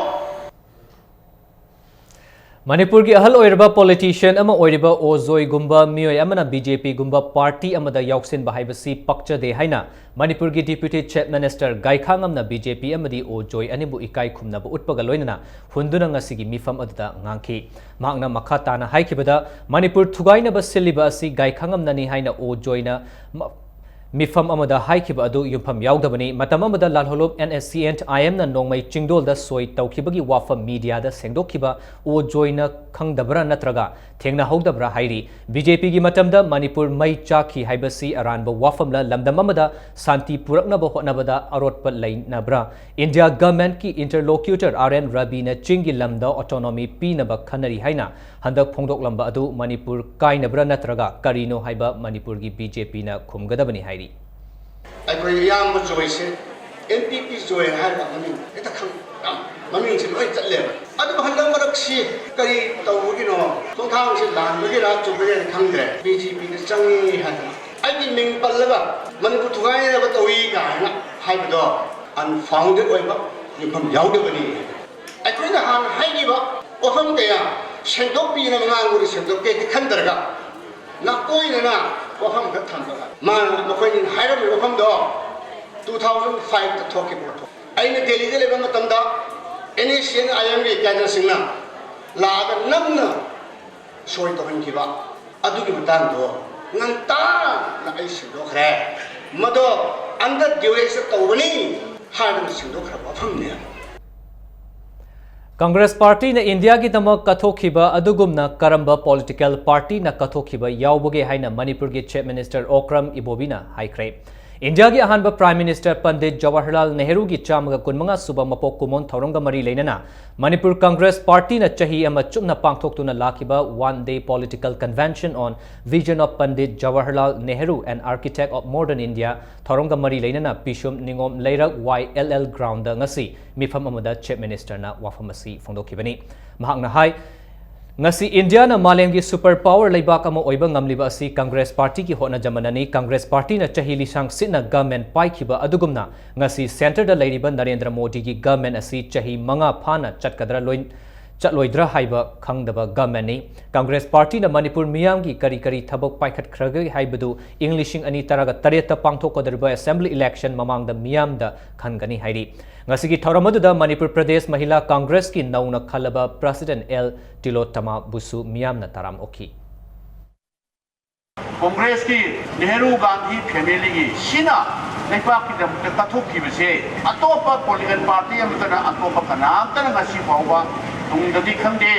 ꯃꯅꯤꯄꯨꯔꯒꯤ ꯑꯍꯜ ꯑꯣꯏꯔꯕ politician ꯑꯃ ꯑꯣꯏꯔꯤꯕ ꯑꯣ ꯖꯣꯏꯒꯨꯝꯕ ꯃꯤꯑꯣꯏ ꯑꯃꯅ BJPꯒꯨꯝꯕ party ꯑꯃꯗ ꯌꯥꯎꯁꯤꯟꯕ ꯍꯥꯏꯕꯁꯤ ꯄꯛꯆꯗꯦ ꯍꯥꯏꯅ ꯃꯅꯤꯄꯨꯔꯒꯤ Deputy Chief Minister ꯒꯥꯏꯈꯥꯉꯝꯅ BJP ꯑꯃꯗꯤ ꯑꯣ ꯖꯣꯏ ꯑꯅꯤꯕꯨ ꯏꯀꯥꯏ ꯈꯨꯝꯅꯕ ꯎꯠꯄꯒ ꯂꯣꯏꯅꯅ ꯍꯨꯟꯗꯨꯅ ꯉꯁꯤꯒꯤ ꯃꯤꯐꯝ ꯑꯗꯨꯗ ꯉꯥꯡꯈꯤ꯫ ꯃꯍꯥꯛꯅ ꯃꯈꯥ ꯇꯥꯅ ꯍꯥꯏꯈꯤꯕꯗ, ꯃꯅꯤꯄꯨꯔ ꯊꯨꯒꯥꯏꯅꯕ ꯁꯤꯜꯂꯤꯕ ꯑꯁꯤ ꯒꯥꯏꯈꯥꯉꯝꯅꯅꯤ ꯍꯥꯏꯅ ꯑꯣ ꯖꯣꯏꯅ ꯃ-, ꯃꯤꯐꯝ ꯑꯃꯗ ꯍꯥꯏꯈꯤꯕ ꯑꯗꯨ ꯌꯨꯝꯐꯝ ꯌꯥꯎꯗꯕꯅꯤ꯫ ꯃꯇꯝ ꯑꯃꯗ ꯂꯥꯜꯍꯧꯂꯨꯞ NSCN-IMꯅ ꯅꯣꯡꯃꯩ ꯆꯤꯡꯗꯣꯜꯗ ꯁꯣꯏ ꯇꯧꯈꯤꯕꯒꯤ ꯋꯥꯐꯝ mediaꯗ ꯁꯦꯡꯗꯣꯛꯈꯤꯕ ꯑꯣ ꯖꯣꯏꯅ ꯈꯪꯗꯕ꯭ꯔꯥ ꯅꯠꯇ꯭ꯔꯒ ꯊꯦꯡꯅꯍꯧꯗꯕ꯭ꯔꯥ ꯍꯥꯏꯔꯤ꯫ BJPꯒꯤ ꯃꯇꯝꯗ ꯃꯅꯤꯄꯨꯔ ꯃꯩ ꯆꯥꯛꯈꯤ ꯍꯥꯏꯕꯁꯤ ꯑꯔꯥꯟꯕ ꯋꯥꯐꯝꯂ? ꯂꯝꯗꯝ ꯑꯃꯗ ꯁꯥꯟꯇꯤ ꯄꯨꯔꯛꯅꯕ ꯍꯣꯠꯅꯕꯗ ꯑꯔꯣꯠꯄ ꯂꯩꯅꯕ꯭ꯔꯥ? ꯏꯟꯗꯤꯌꯥ governmentꯀꯤ interlocutor R N ꯔꯕꯤꯅ ꯆꯤꯡꯒꯤ ꯂꯝꯗ autonomy ꯄꯤꯅꯕ ꯈꯟꯅꯔꯤ ꯍꯥꯏꯅ ꯍꯟꯗꯛ ꯐꯣꯡꯗꯣꯛꯂꯝꯕ ꯑꯗꯨ ꯃꯅꯤꯄꯨꯔ ꯀꯥꯏꯅꯕ꯭ꯔꯥ ꯅꯠꯇ꯭ꯔꯒ ꯀꯔꯤꯅꯣ ꯍꯥꯏꯕ ꯃꯅꯤꯄꯨꯔꯒꯤ ꯕꯤ ꯖꯦ ꯄꯤꯅ ꯈꯨꯝꯒꯗꯕꯅꯤ ꯍꯥꯏꯔꯤ꯫ ꯑꯩꯈꯣꯏ ꯏꯌꯥꯝꯕ ꯖꯣꯏꯁꯦ ꯑꯦꯟ ꯄꯤ ꯄꯤ ꯖꯣꯏ ꯍꯥꯏꯕ ꯃꯃꯤꯡ ꯍꯦꯛꯇ ꯈꯪ-, ꯌꯥꯝ ꯃꯃꯤꯡꯁꯦ ꯂꯣꯏ ꯆꯠꯂꯦꯕ꯫ ꯑꯗꯨꯕꯨ ꯍꯟꯗꯛ ꯃꯔꯛꯁꯤ ꯀꯔꯤ ꯇꯧꯕꯒꯤꯅꯣ, ꯈꯣꯡꯊꯥꯡꯁꯦ ꯂꯥꯟꯕꯒꯤꯔꯥ ꯆꯨꯝꯕꯒꯤꯔꯥ ꯈꯪꯗ꯭ꯔꯦ, ꯕꯤ ꯖꯦ ꯄꯤꯗ ꯆꯪꯉꯤ ꯍꯥꯏꯗꯅ ꯑꯩꯒꯤ ꯃꯤꯡ ꯄꯜꯂꯒ ꯃꯅꯤꯄꯨꯔ ꯊꯨꯒꯥꯏꯅꯕ ꯇꯧꯏ ꯀꯥꯏꯅ ꯍꯥꯏꯕꯗꯣ unfounded ꯑꯣꯏꯕ, ꯌꯨꯝꯐꯝ ꯌꯥꯎꯗꯕꯅꯤ꯫ ꯑꯩꯈꯣꯏꯅ ꯍꯥꯟꯅ ꯍꯥꯏꯈꯤꯕ ꯋꯥꯐꯝ ꯀꯌꯥ ꯁꯦꯡꯗꯣꯛꯄꯤꯅꯕ ꯉꯥꯡꯕꯗ ꯁꯦꯡꯗꯣꯛꯀꯦꯗꯤ ꯈꯟꯗ꯭ꯔꯒ ꯅꯥꯀꯣꯏꯅꯅ ꯋꯥꯐꯝ ꯈꯔ ꯊꯝꯕ꯫ ꯃꯥꯅ, ꯃꯈꯣꯏꯅ ꯍꯥꯏꯔꯝꯃꯤꯕ ꯋꯥꯐꯝꯗꯣ two thousand five ꯊꯣꯛꯈꯤꯕ ꯋꯥꯐꯝ꯫ ꯑꯩꯅ ꯗꯦꯜꯂꯤꯗ ꯂꯩꯕ ꯃꯇꯝꯗ ꯑꯦꯟ ꯑꯦꯁ ꯁꯤ ꯑꯦꯟ ꯑꯥꯏ ꯑꯦꯝꯒꯤ ꯀꯦꯗꯔꯁꯤꯡꯅ ꯂꯥꯛꯑꯒ ꯅꯝꯅ ꯁꯣꯏ ꯇꯧꯍꯟꯈꯤꯕ ꯑꯗꯨꯒꯤ ꯃꯇꯥꯡꯗꯣ ꯉꯟꯇꯥꯅ ꯑꯩ ꯁꯦꯡꯗꯣꯛꯈ꯭ꯔꯦ꯫ ꯃꯗꯣ under duress ꯇꯧꯕꯅꯤ ꯍꯥꯏꯗꯅ ꯁꯦꯡꯗꯣꯛꯈ꯭ꯔꯕ ꯋꯥꯐꯝꯅꯦ꯫ ꯀꯪꯒ꯭ꯔꯦꯁ ꯄꯥꯔꯇꯤꯅ ꯏꯟꯗꯤꯌꯥꯒꯤꯗꯃꯛ ꯀꯠꯊꯣꯛꯈꯤꯕ ꯑꯗꯨꯒꯨꯝꯅ ꯀꯔꯝꯕ ꯄꯣꯂꯤꯇꯤꯀꯦꯜ ꯄꯥꯔꯇꯤꯅ ꯀꯠꯊꯣꯛꯈꯤꯕ ꯌꯥꯎꯕꯒꯦ ꯍꯥꯏꯅ ꯃꯅꯤꯄꯨꯔꯒꯤ ꯆꯤꯐ ꯃꯤꯅꯤꯁꯇꯔ ꯑꯣꯀ꯭ꯔꯝ ꯏꯕꯣꯕꯤꯅ ꯍꯥꯏꯈ꯭ꯔꯦ꯫ ꯏꯟꯗꯤꯌꯥꯒꯤ ꯑꯍꯥꯟꯕ ꯄ꯭ꯔꯥꯏꯝ ꯃꯤꯅꯤꯁꯇꯔ ꯄꯟꯗꯤꯠ ꯖꯋꯥꯍꯔꯂꯥꯜ ꯅꯦꯍꯔꯨꯒꯤ ꯆꯥꯝꯃꯒ ꯀꯨꯟꯃꯉꯥ ꯁꯨꯕ ꯃꯄꯣꯛ ꯀꯨꯝꯑꯣꯟ ꯊꯧꯔꯝꯒ ꯃꯔꯤ ꯂꯩꯅꯅ ꯃꯅꯤꯄꯨꯔ ꯀꯪꯒ꯭ꯔꯦꯁ ꯄꯥꯔꯇꯤꯅ ꯆꯍꯤ ꯑꯃ ꯆꯨꯞꯅ ꯄꯥꯡꯊꯣꯛꯇꯨꯅ ꯂꯥꯛꯈꯤꯕ One Day Political Convention on Vision of Pandit Jawaharlal Nehru, an Architect of Modern India ꯊꯧꯔꯝꯒ ꯃꯔꯤ ꯂꯩꯅꯅ ꯄꯤꯁꯨꯝ ꯅꯤꯉꯣꯝ ꯂꯩꯔꯛ ꯋꯥꯏ ꯑꯦꯜ ꯑꯦꯜ ꯒ꯭ꯔꯥꯎꯟꯗ ꯉꯁꯤ ꯃꯤꯐꯝ ꯑꯃꯗ ꯆꯤꯐ ꯃꯤꯅꯤꯁꯇꯔꯅ ꯋꯥꯐꯝ ꯑꯁꯤ ꯐꯣꯡꯗꯣꯛꯈꯤꯕꯅꯤ꯫ ꯃꯍꯥꯛꯅ ꯍꯥꯏ, ꯉꯁꯤ ꯏꯟꯗꯤꯌꯥꯅ ꯃꯥꯂꯦꯝꯒꯤ ꯁꯨꯄꯔ ꯄꯥꯋꯔ ꯂꯩꯕꯥꯛ ꯑꯃ ꯑꯣꯏꯕ ꯉꯝꯂꯤꯕ ꯑꯁꯤ ꯀꯪꯒ꯭ꯔꯦꯁ ꯄꯥꯔꯇꯤꯒꯤ ꯍꯣꯠꯅꯖꯃꯟꯅꯅꯤ꯫ ꯀꯪꯒ꯭ꯔꯦꯁ ꯄꯥꯔꯇꯤꯅ ꯆꯍꯤ ꯂꯤꯁꯥꯡ ꯁꯤꯠꯅ ꯒꯚꯔꯟꯃꯦꯟꯠ ꯄꯥꯏꯈꯤꯕ ꯑꯗꯨꯒꯨꯝꯅ ꯉꯁꯤ ꯁꯦꯟꯇꯔꯗ ꯂꯩꯔꯤꯕ ꯅꯔꯦꯟꯗ꯭ꯔ ꯃꯣꯗꯤꯒꯤ ꯒꯚꯔꯟꯃꯦꯟꯠ ꯑꯁꯤ ꯆꯍꯤ ꯃꯉꯥ ꯐꯥꯅ ꯆꯠꯀꯗ꯭ꯔꯥ ꯂꯣꯏ-, ꯆꯠꯂꯣꯏꯗ꯭ꯔꯥ ꯍꯥꯏꯕ ꯈꯪꯗꯕ ꯒꯚꯔꯟꯃꯦꯟꯠꯅꯤ꯫ ꯀꯪꯒ꯭ꯔꯦꯁ ꯄꯥꯔꯇꯤꯅ ꯃꯅꯤꯄꯨꯔ ꯃꯤꯌꯥꯝꯒꯤ ꯀꯔꯤ ꯀꯔꯤ ꯊꯕꯛ ꯄꯥꯏꯈꯠꯈ꯭ꯔꯒꯦ ꯍꯥꯏꯕꯗꯨ ꯏꯪ ꯂꯤꯁꯤꯡ ꯑꯅꯤ ꯇꯔꯥꯒ ꯇꯔꯦꯠꯇ ꯄꯥꯡꯊꯣꯛꯀꯗꯧꯔꯤꯕ ꯑꯦꯁꯦꯝꯕ꯭ꯂꯤ ꯏꯂꯦꯛꯁꯟ ꯃꯃꯥꯡꯗ ꯃꯤꯌꯥꯝꯗ ꯈꯟꯒꯅꯤ ꯍꯥꯏꯔꯤ꯫ ꯉꯁꯤꯒꯤ ꯊꯧꯔꯝ ꯑꯗꯨꯗ ꯃꯅꯤꯄꯨꯔ ꯄ꯭ꯔꯗꯦꯁ ꯃꯍꯤꯂꯥ ꯀꯪꯒ꯭ꯔꯦꯁꯀꯤ ꯅꯧꯅ ꯈꯜꯂꯕ ꯄ꯭ꯔꯁꯤꯗꯦꯟꯠ ꯑꯦꯜ ꯇꯤꯂꯣꯇꯃꯥꯕꯨꯁꯨ ꯃꯤꯌꯥꯝꯅ ꯇꯔꯥꯝ ꯑꯣꯛꯈꯤ꯫ ꯀꯣꯡꯒ꯭ꯔꯦꯁꯀꯤ ꯅꯦꯍꯔꯨ ꯒꯥꯟꯙꯤ ꯐꯦꯃꯤꯂꯤꯒꯤ ꯁꯤꯅ ꯂꯩꯕꯥꯛꯀꯤꯗꯃꯛꯇ ꯀꯠꯊꯣꯛꯈꯤꯕꯁꯦ ꯑꯇꯣꯞꯄ ꯄꯣꯂꯤꯇꯤꯀꯦꯜ ꯄꯥꯔꯇꯤ ꯑꯃꯠꯇꯅ, ꯑꯇꯣꯞꯄ ꯀꯅꯥꯝꯇꯅ ꯉꯁꯤ ꯐꯥꯎꯕ ꯇꯨꯡꯗꯗꯤ ꯈꯪꯗꯦ,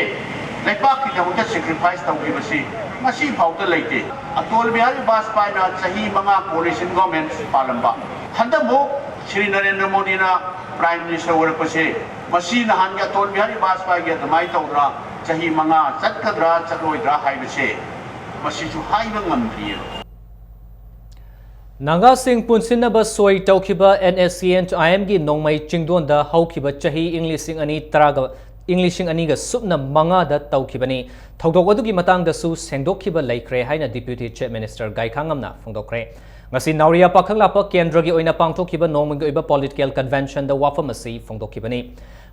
ꯂꯩꯕꯥꯛꯀꯤꯗꯃꯛꯇ ꯁꯦꯀ꯭ꯔꯤꯐꯥꯏꯁ ꯇꯧꯈꯤꯕꯁꯤ ꯉꯁꯤ ꯐꯥꯎꯗ ꯂꯩꯇꯦ꯫ ꯑꯇꯣꯜ ꯕꯤꯍꯥꯔꯤ ꯕꯥꯖꯄꯥꯏꯅ ꯆꯍꯤ ꯃꯉꯥ ꯀꯣꯑꯣꯂꯤꯁꯟ ꯒꯣꯔꯃꯦꯟ ꯄꯥꯜꯂꯝꯕ, ꯍꯟꯗꯛꯃꯨꯛ ꯁ꯭ꯔꯤ ꯅꯔꯦꯟꯗ꯭ꯔ ꯃꯣꯗꯤꯅ ꯄ꯭ꯔꯥꯏꯝ ꯃꯤꯅꯤꯁꯇꯔ ꯑꯣꯏꯔꯛꯄꯁꯦ, ꯃꯁꯤ ꯅꯍꯥꯟꯒꯤ ꯑꯇꯣꯜ ꯕꯤꯍꯥꯔꯤ ꯕꯥꯖꯄꯥꯏꯒꯤ ꯑꯗꯨꯃꯥꯏꯅ ꯇꯧꯗ꯭ꯔꯥ? ꯆꯍꯤ ꯃꯉꯥ ꯆꯠꯀꯗ꯭ꯔꯥ ꯆꯠꯂꯣꯏꯗ꯭ꯔꯥ ꯍꯥꯏꯕꯁꯦ ꯃꯁꯤꯁꯨ ꯍꯥꯏꯕ ꯉꯝꯗ꯭ꯔꯤꯑꯕ꯫ ꯅꯥꯒꯥꯁꯤꯡ ꯄꯨꯟꯁꯤꯟꯅꯕ ꯁꯣꯏ ꯇꯧꯈꯤꯕ N S C N I M ꯒꯤ ꯅꯣꯡꯃꯩ ꯆꯤꯡꯗꯣꯟꯗ ꯍꯧꯈꯤꯕ ꯆꯍꯤ ꯏꯪ ꯂꯤꯁꯤꯡ ꯑꯅꯤ ꯇꯔꯥꯒ ꯏꯪ ꯂꯤꯁꯤꯡ ꯑꯅꯤꯒ ꯁꯨꯞꯅ ꯃꯉꯥꯗ ꯇꯧꯈꯤꯕꯅꯤ꯫ ꯊꯧꯗꯣꯛ ꯑꯗꯨꯒꯤ ꯃꯇꯥꯡꯗꯁꯨ ꯁꯦꯡꯗꯣꯛꯈꯤꯕ ꯂꯩꯈ꯭ꯔꯦ ꯍꯥꯏꯅ Deputy Chief Minister ꯒꯥꯏꯈꯥꯉꯝꯅ ꯐꯣꯡꯗꯣꯛꯈ꯭ꯔꯦ꯫ ꯉꯁꯤ ꯅꯥꯎꯔꯤꯌꯥ ꯄꯥꯈꯪꯂꯥꯛꯄ ꯀꯦꯟꯗ꯭ꯔꯒꯤ ꯑꯣꯏꯅ ꯄꯥꯡꯊꯣꯛꯈꯤꯕ ꯅꯣꯡꯃꯒꯤ ꯑꯣꯏꯕ political convention ꯗ ꯋꯥꯐꯝ ꯑꯁꯤ ꯐꯣꯡꯗꯣꯛꯈꯤꯕꯅꯤ꯫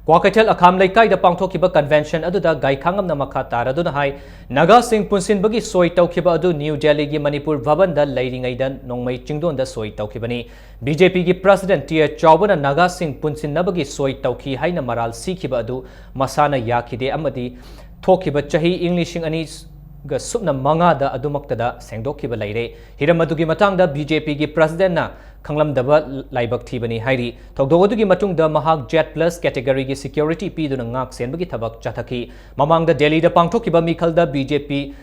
ꯀ꯭ꯋꯥꯀꯩꯊꯦꯜ ꯑꯈꯥꯝ ꯂꯩꯀꯥꯏꯗ ꯄꯥꯡꯊꯣꯛꯈꯤꯕ convention ꯑꯗꯨꯗ ꯒꯥꯏꯈꯥꯉꯝꯅ ꯃꯈꯥ ꯇꯥꯔꯗꯨꯅ ꯍꯥꯏ, ꯅꯥꯒꯥꯁꯤꯡ ꯄꯨꯟꯁꯤꯟꯕꯒꯤ ꯁꯣꯏ ꯇꯧꯈꯤꯕ ꯑꯗꯨ ꯅ꯭ꯌꯨ ꯗꯦꯜꯂꯤꯒꯤ ꯃꯅꯤꯄꯨꯔ ꯚꯕꯟꯗ ꯂꯩꯔꯤꯉꯩꯗ ꯅꯣꯡꯃꯩ ꯆꯤꯡꯗꯣꯟꯗ ꯁꯣꯏ ꯇꯧꯈꯤꯕꯅꯤ꯫ B J P ꯒꯤ President T H ꯆꯥꯎꯕꯅ ꯅꯥꯒꯥꯁꯤꯡ ꯄꯨꯟꯁꯤꯟꯅꯕꯒꯤ ꯁꯣꯏ ꯇꯧꯈꯤ ꯍꯥꯏꯅ ꯃꯔꯥꯜ ꯁꯤꯈꯤꯕ ꯑꯗꯨ ꯃꯁꯥꯅ ꯌꯥꯈꯤꯗꯦ ꯑꯃꯗꯤ ꯊꯣꯛꯈꯤꯕ ꯆꯍꯤ ꯏꯪ ꯂꯤꯁꯤꯡ ꯑꯅꯤꯒ ꯁꯨꯞꯅ ꯃꯉꯥꯗ ꯑꯗꯨꯃꯛꯇꯗ ꯁꯦꯡꯗꯣꯛꯈꯤꯕ ꯂꯩꯔꯦ꯫ ꯍꯤꯔꯝ ꯑꯗꯨꯒꯤ ꯃꯇꯥꯡꯗ B J P ꯒꯤ President ꯅ ꯈꯪꯂꯝꯗꯕ ꯂꯥꯏꯕꯛ ꯊꯤꯕꯅꯤ ꯍꯥꯏꯔꯤ꯫ ꯊꯧꯗꯣꯛ ꯑꯗꯨꯒꯤ ꯃꯇꯨꯡꯗ ꯃꯍꯥꯛ Z plus category ꯒꯤ security ꯄꯤꯗꯨꯅ ꯉꯥꯛ ꯁꯦꯟꯕꯒꯤ ꯊꯕꯛ ꯆꯠꯊꯈꯤ꯫ ꯃꯃꯥꯡꯗ ꯗꯦꯜꯂꯤꯗ ꯄꯥꯡꯊꯣꯛꯈꯤꯕ ꯃꯤꯈꯜꯗ B J P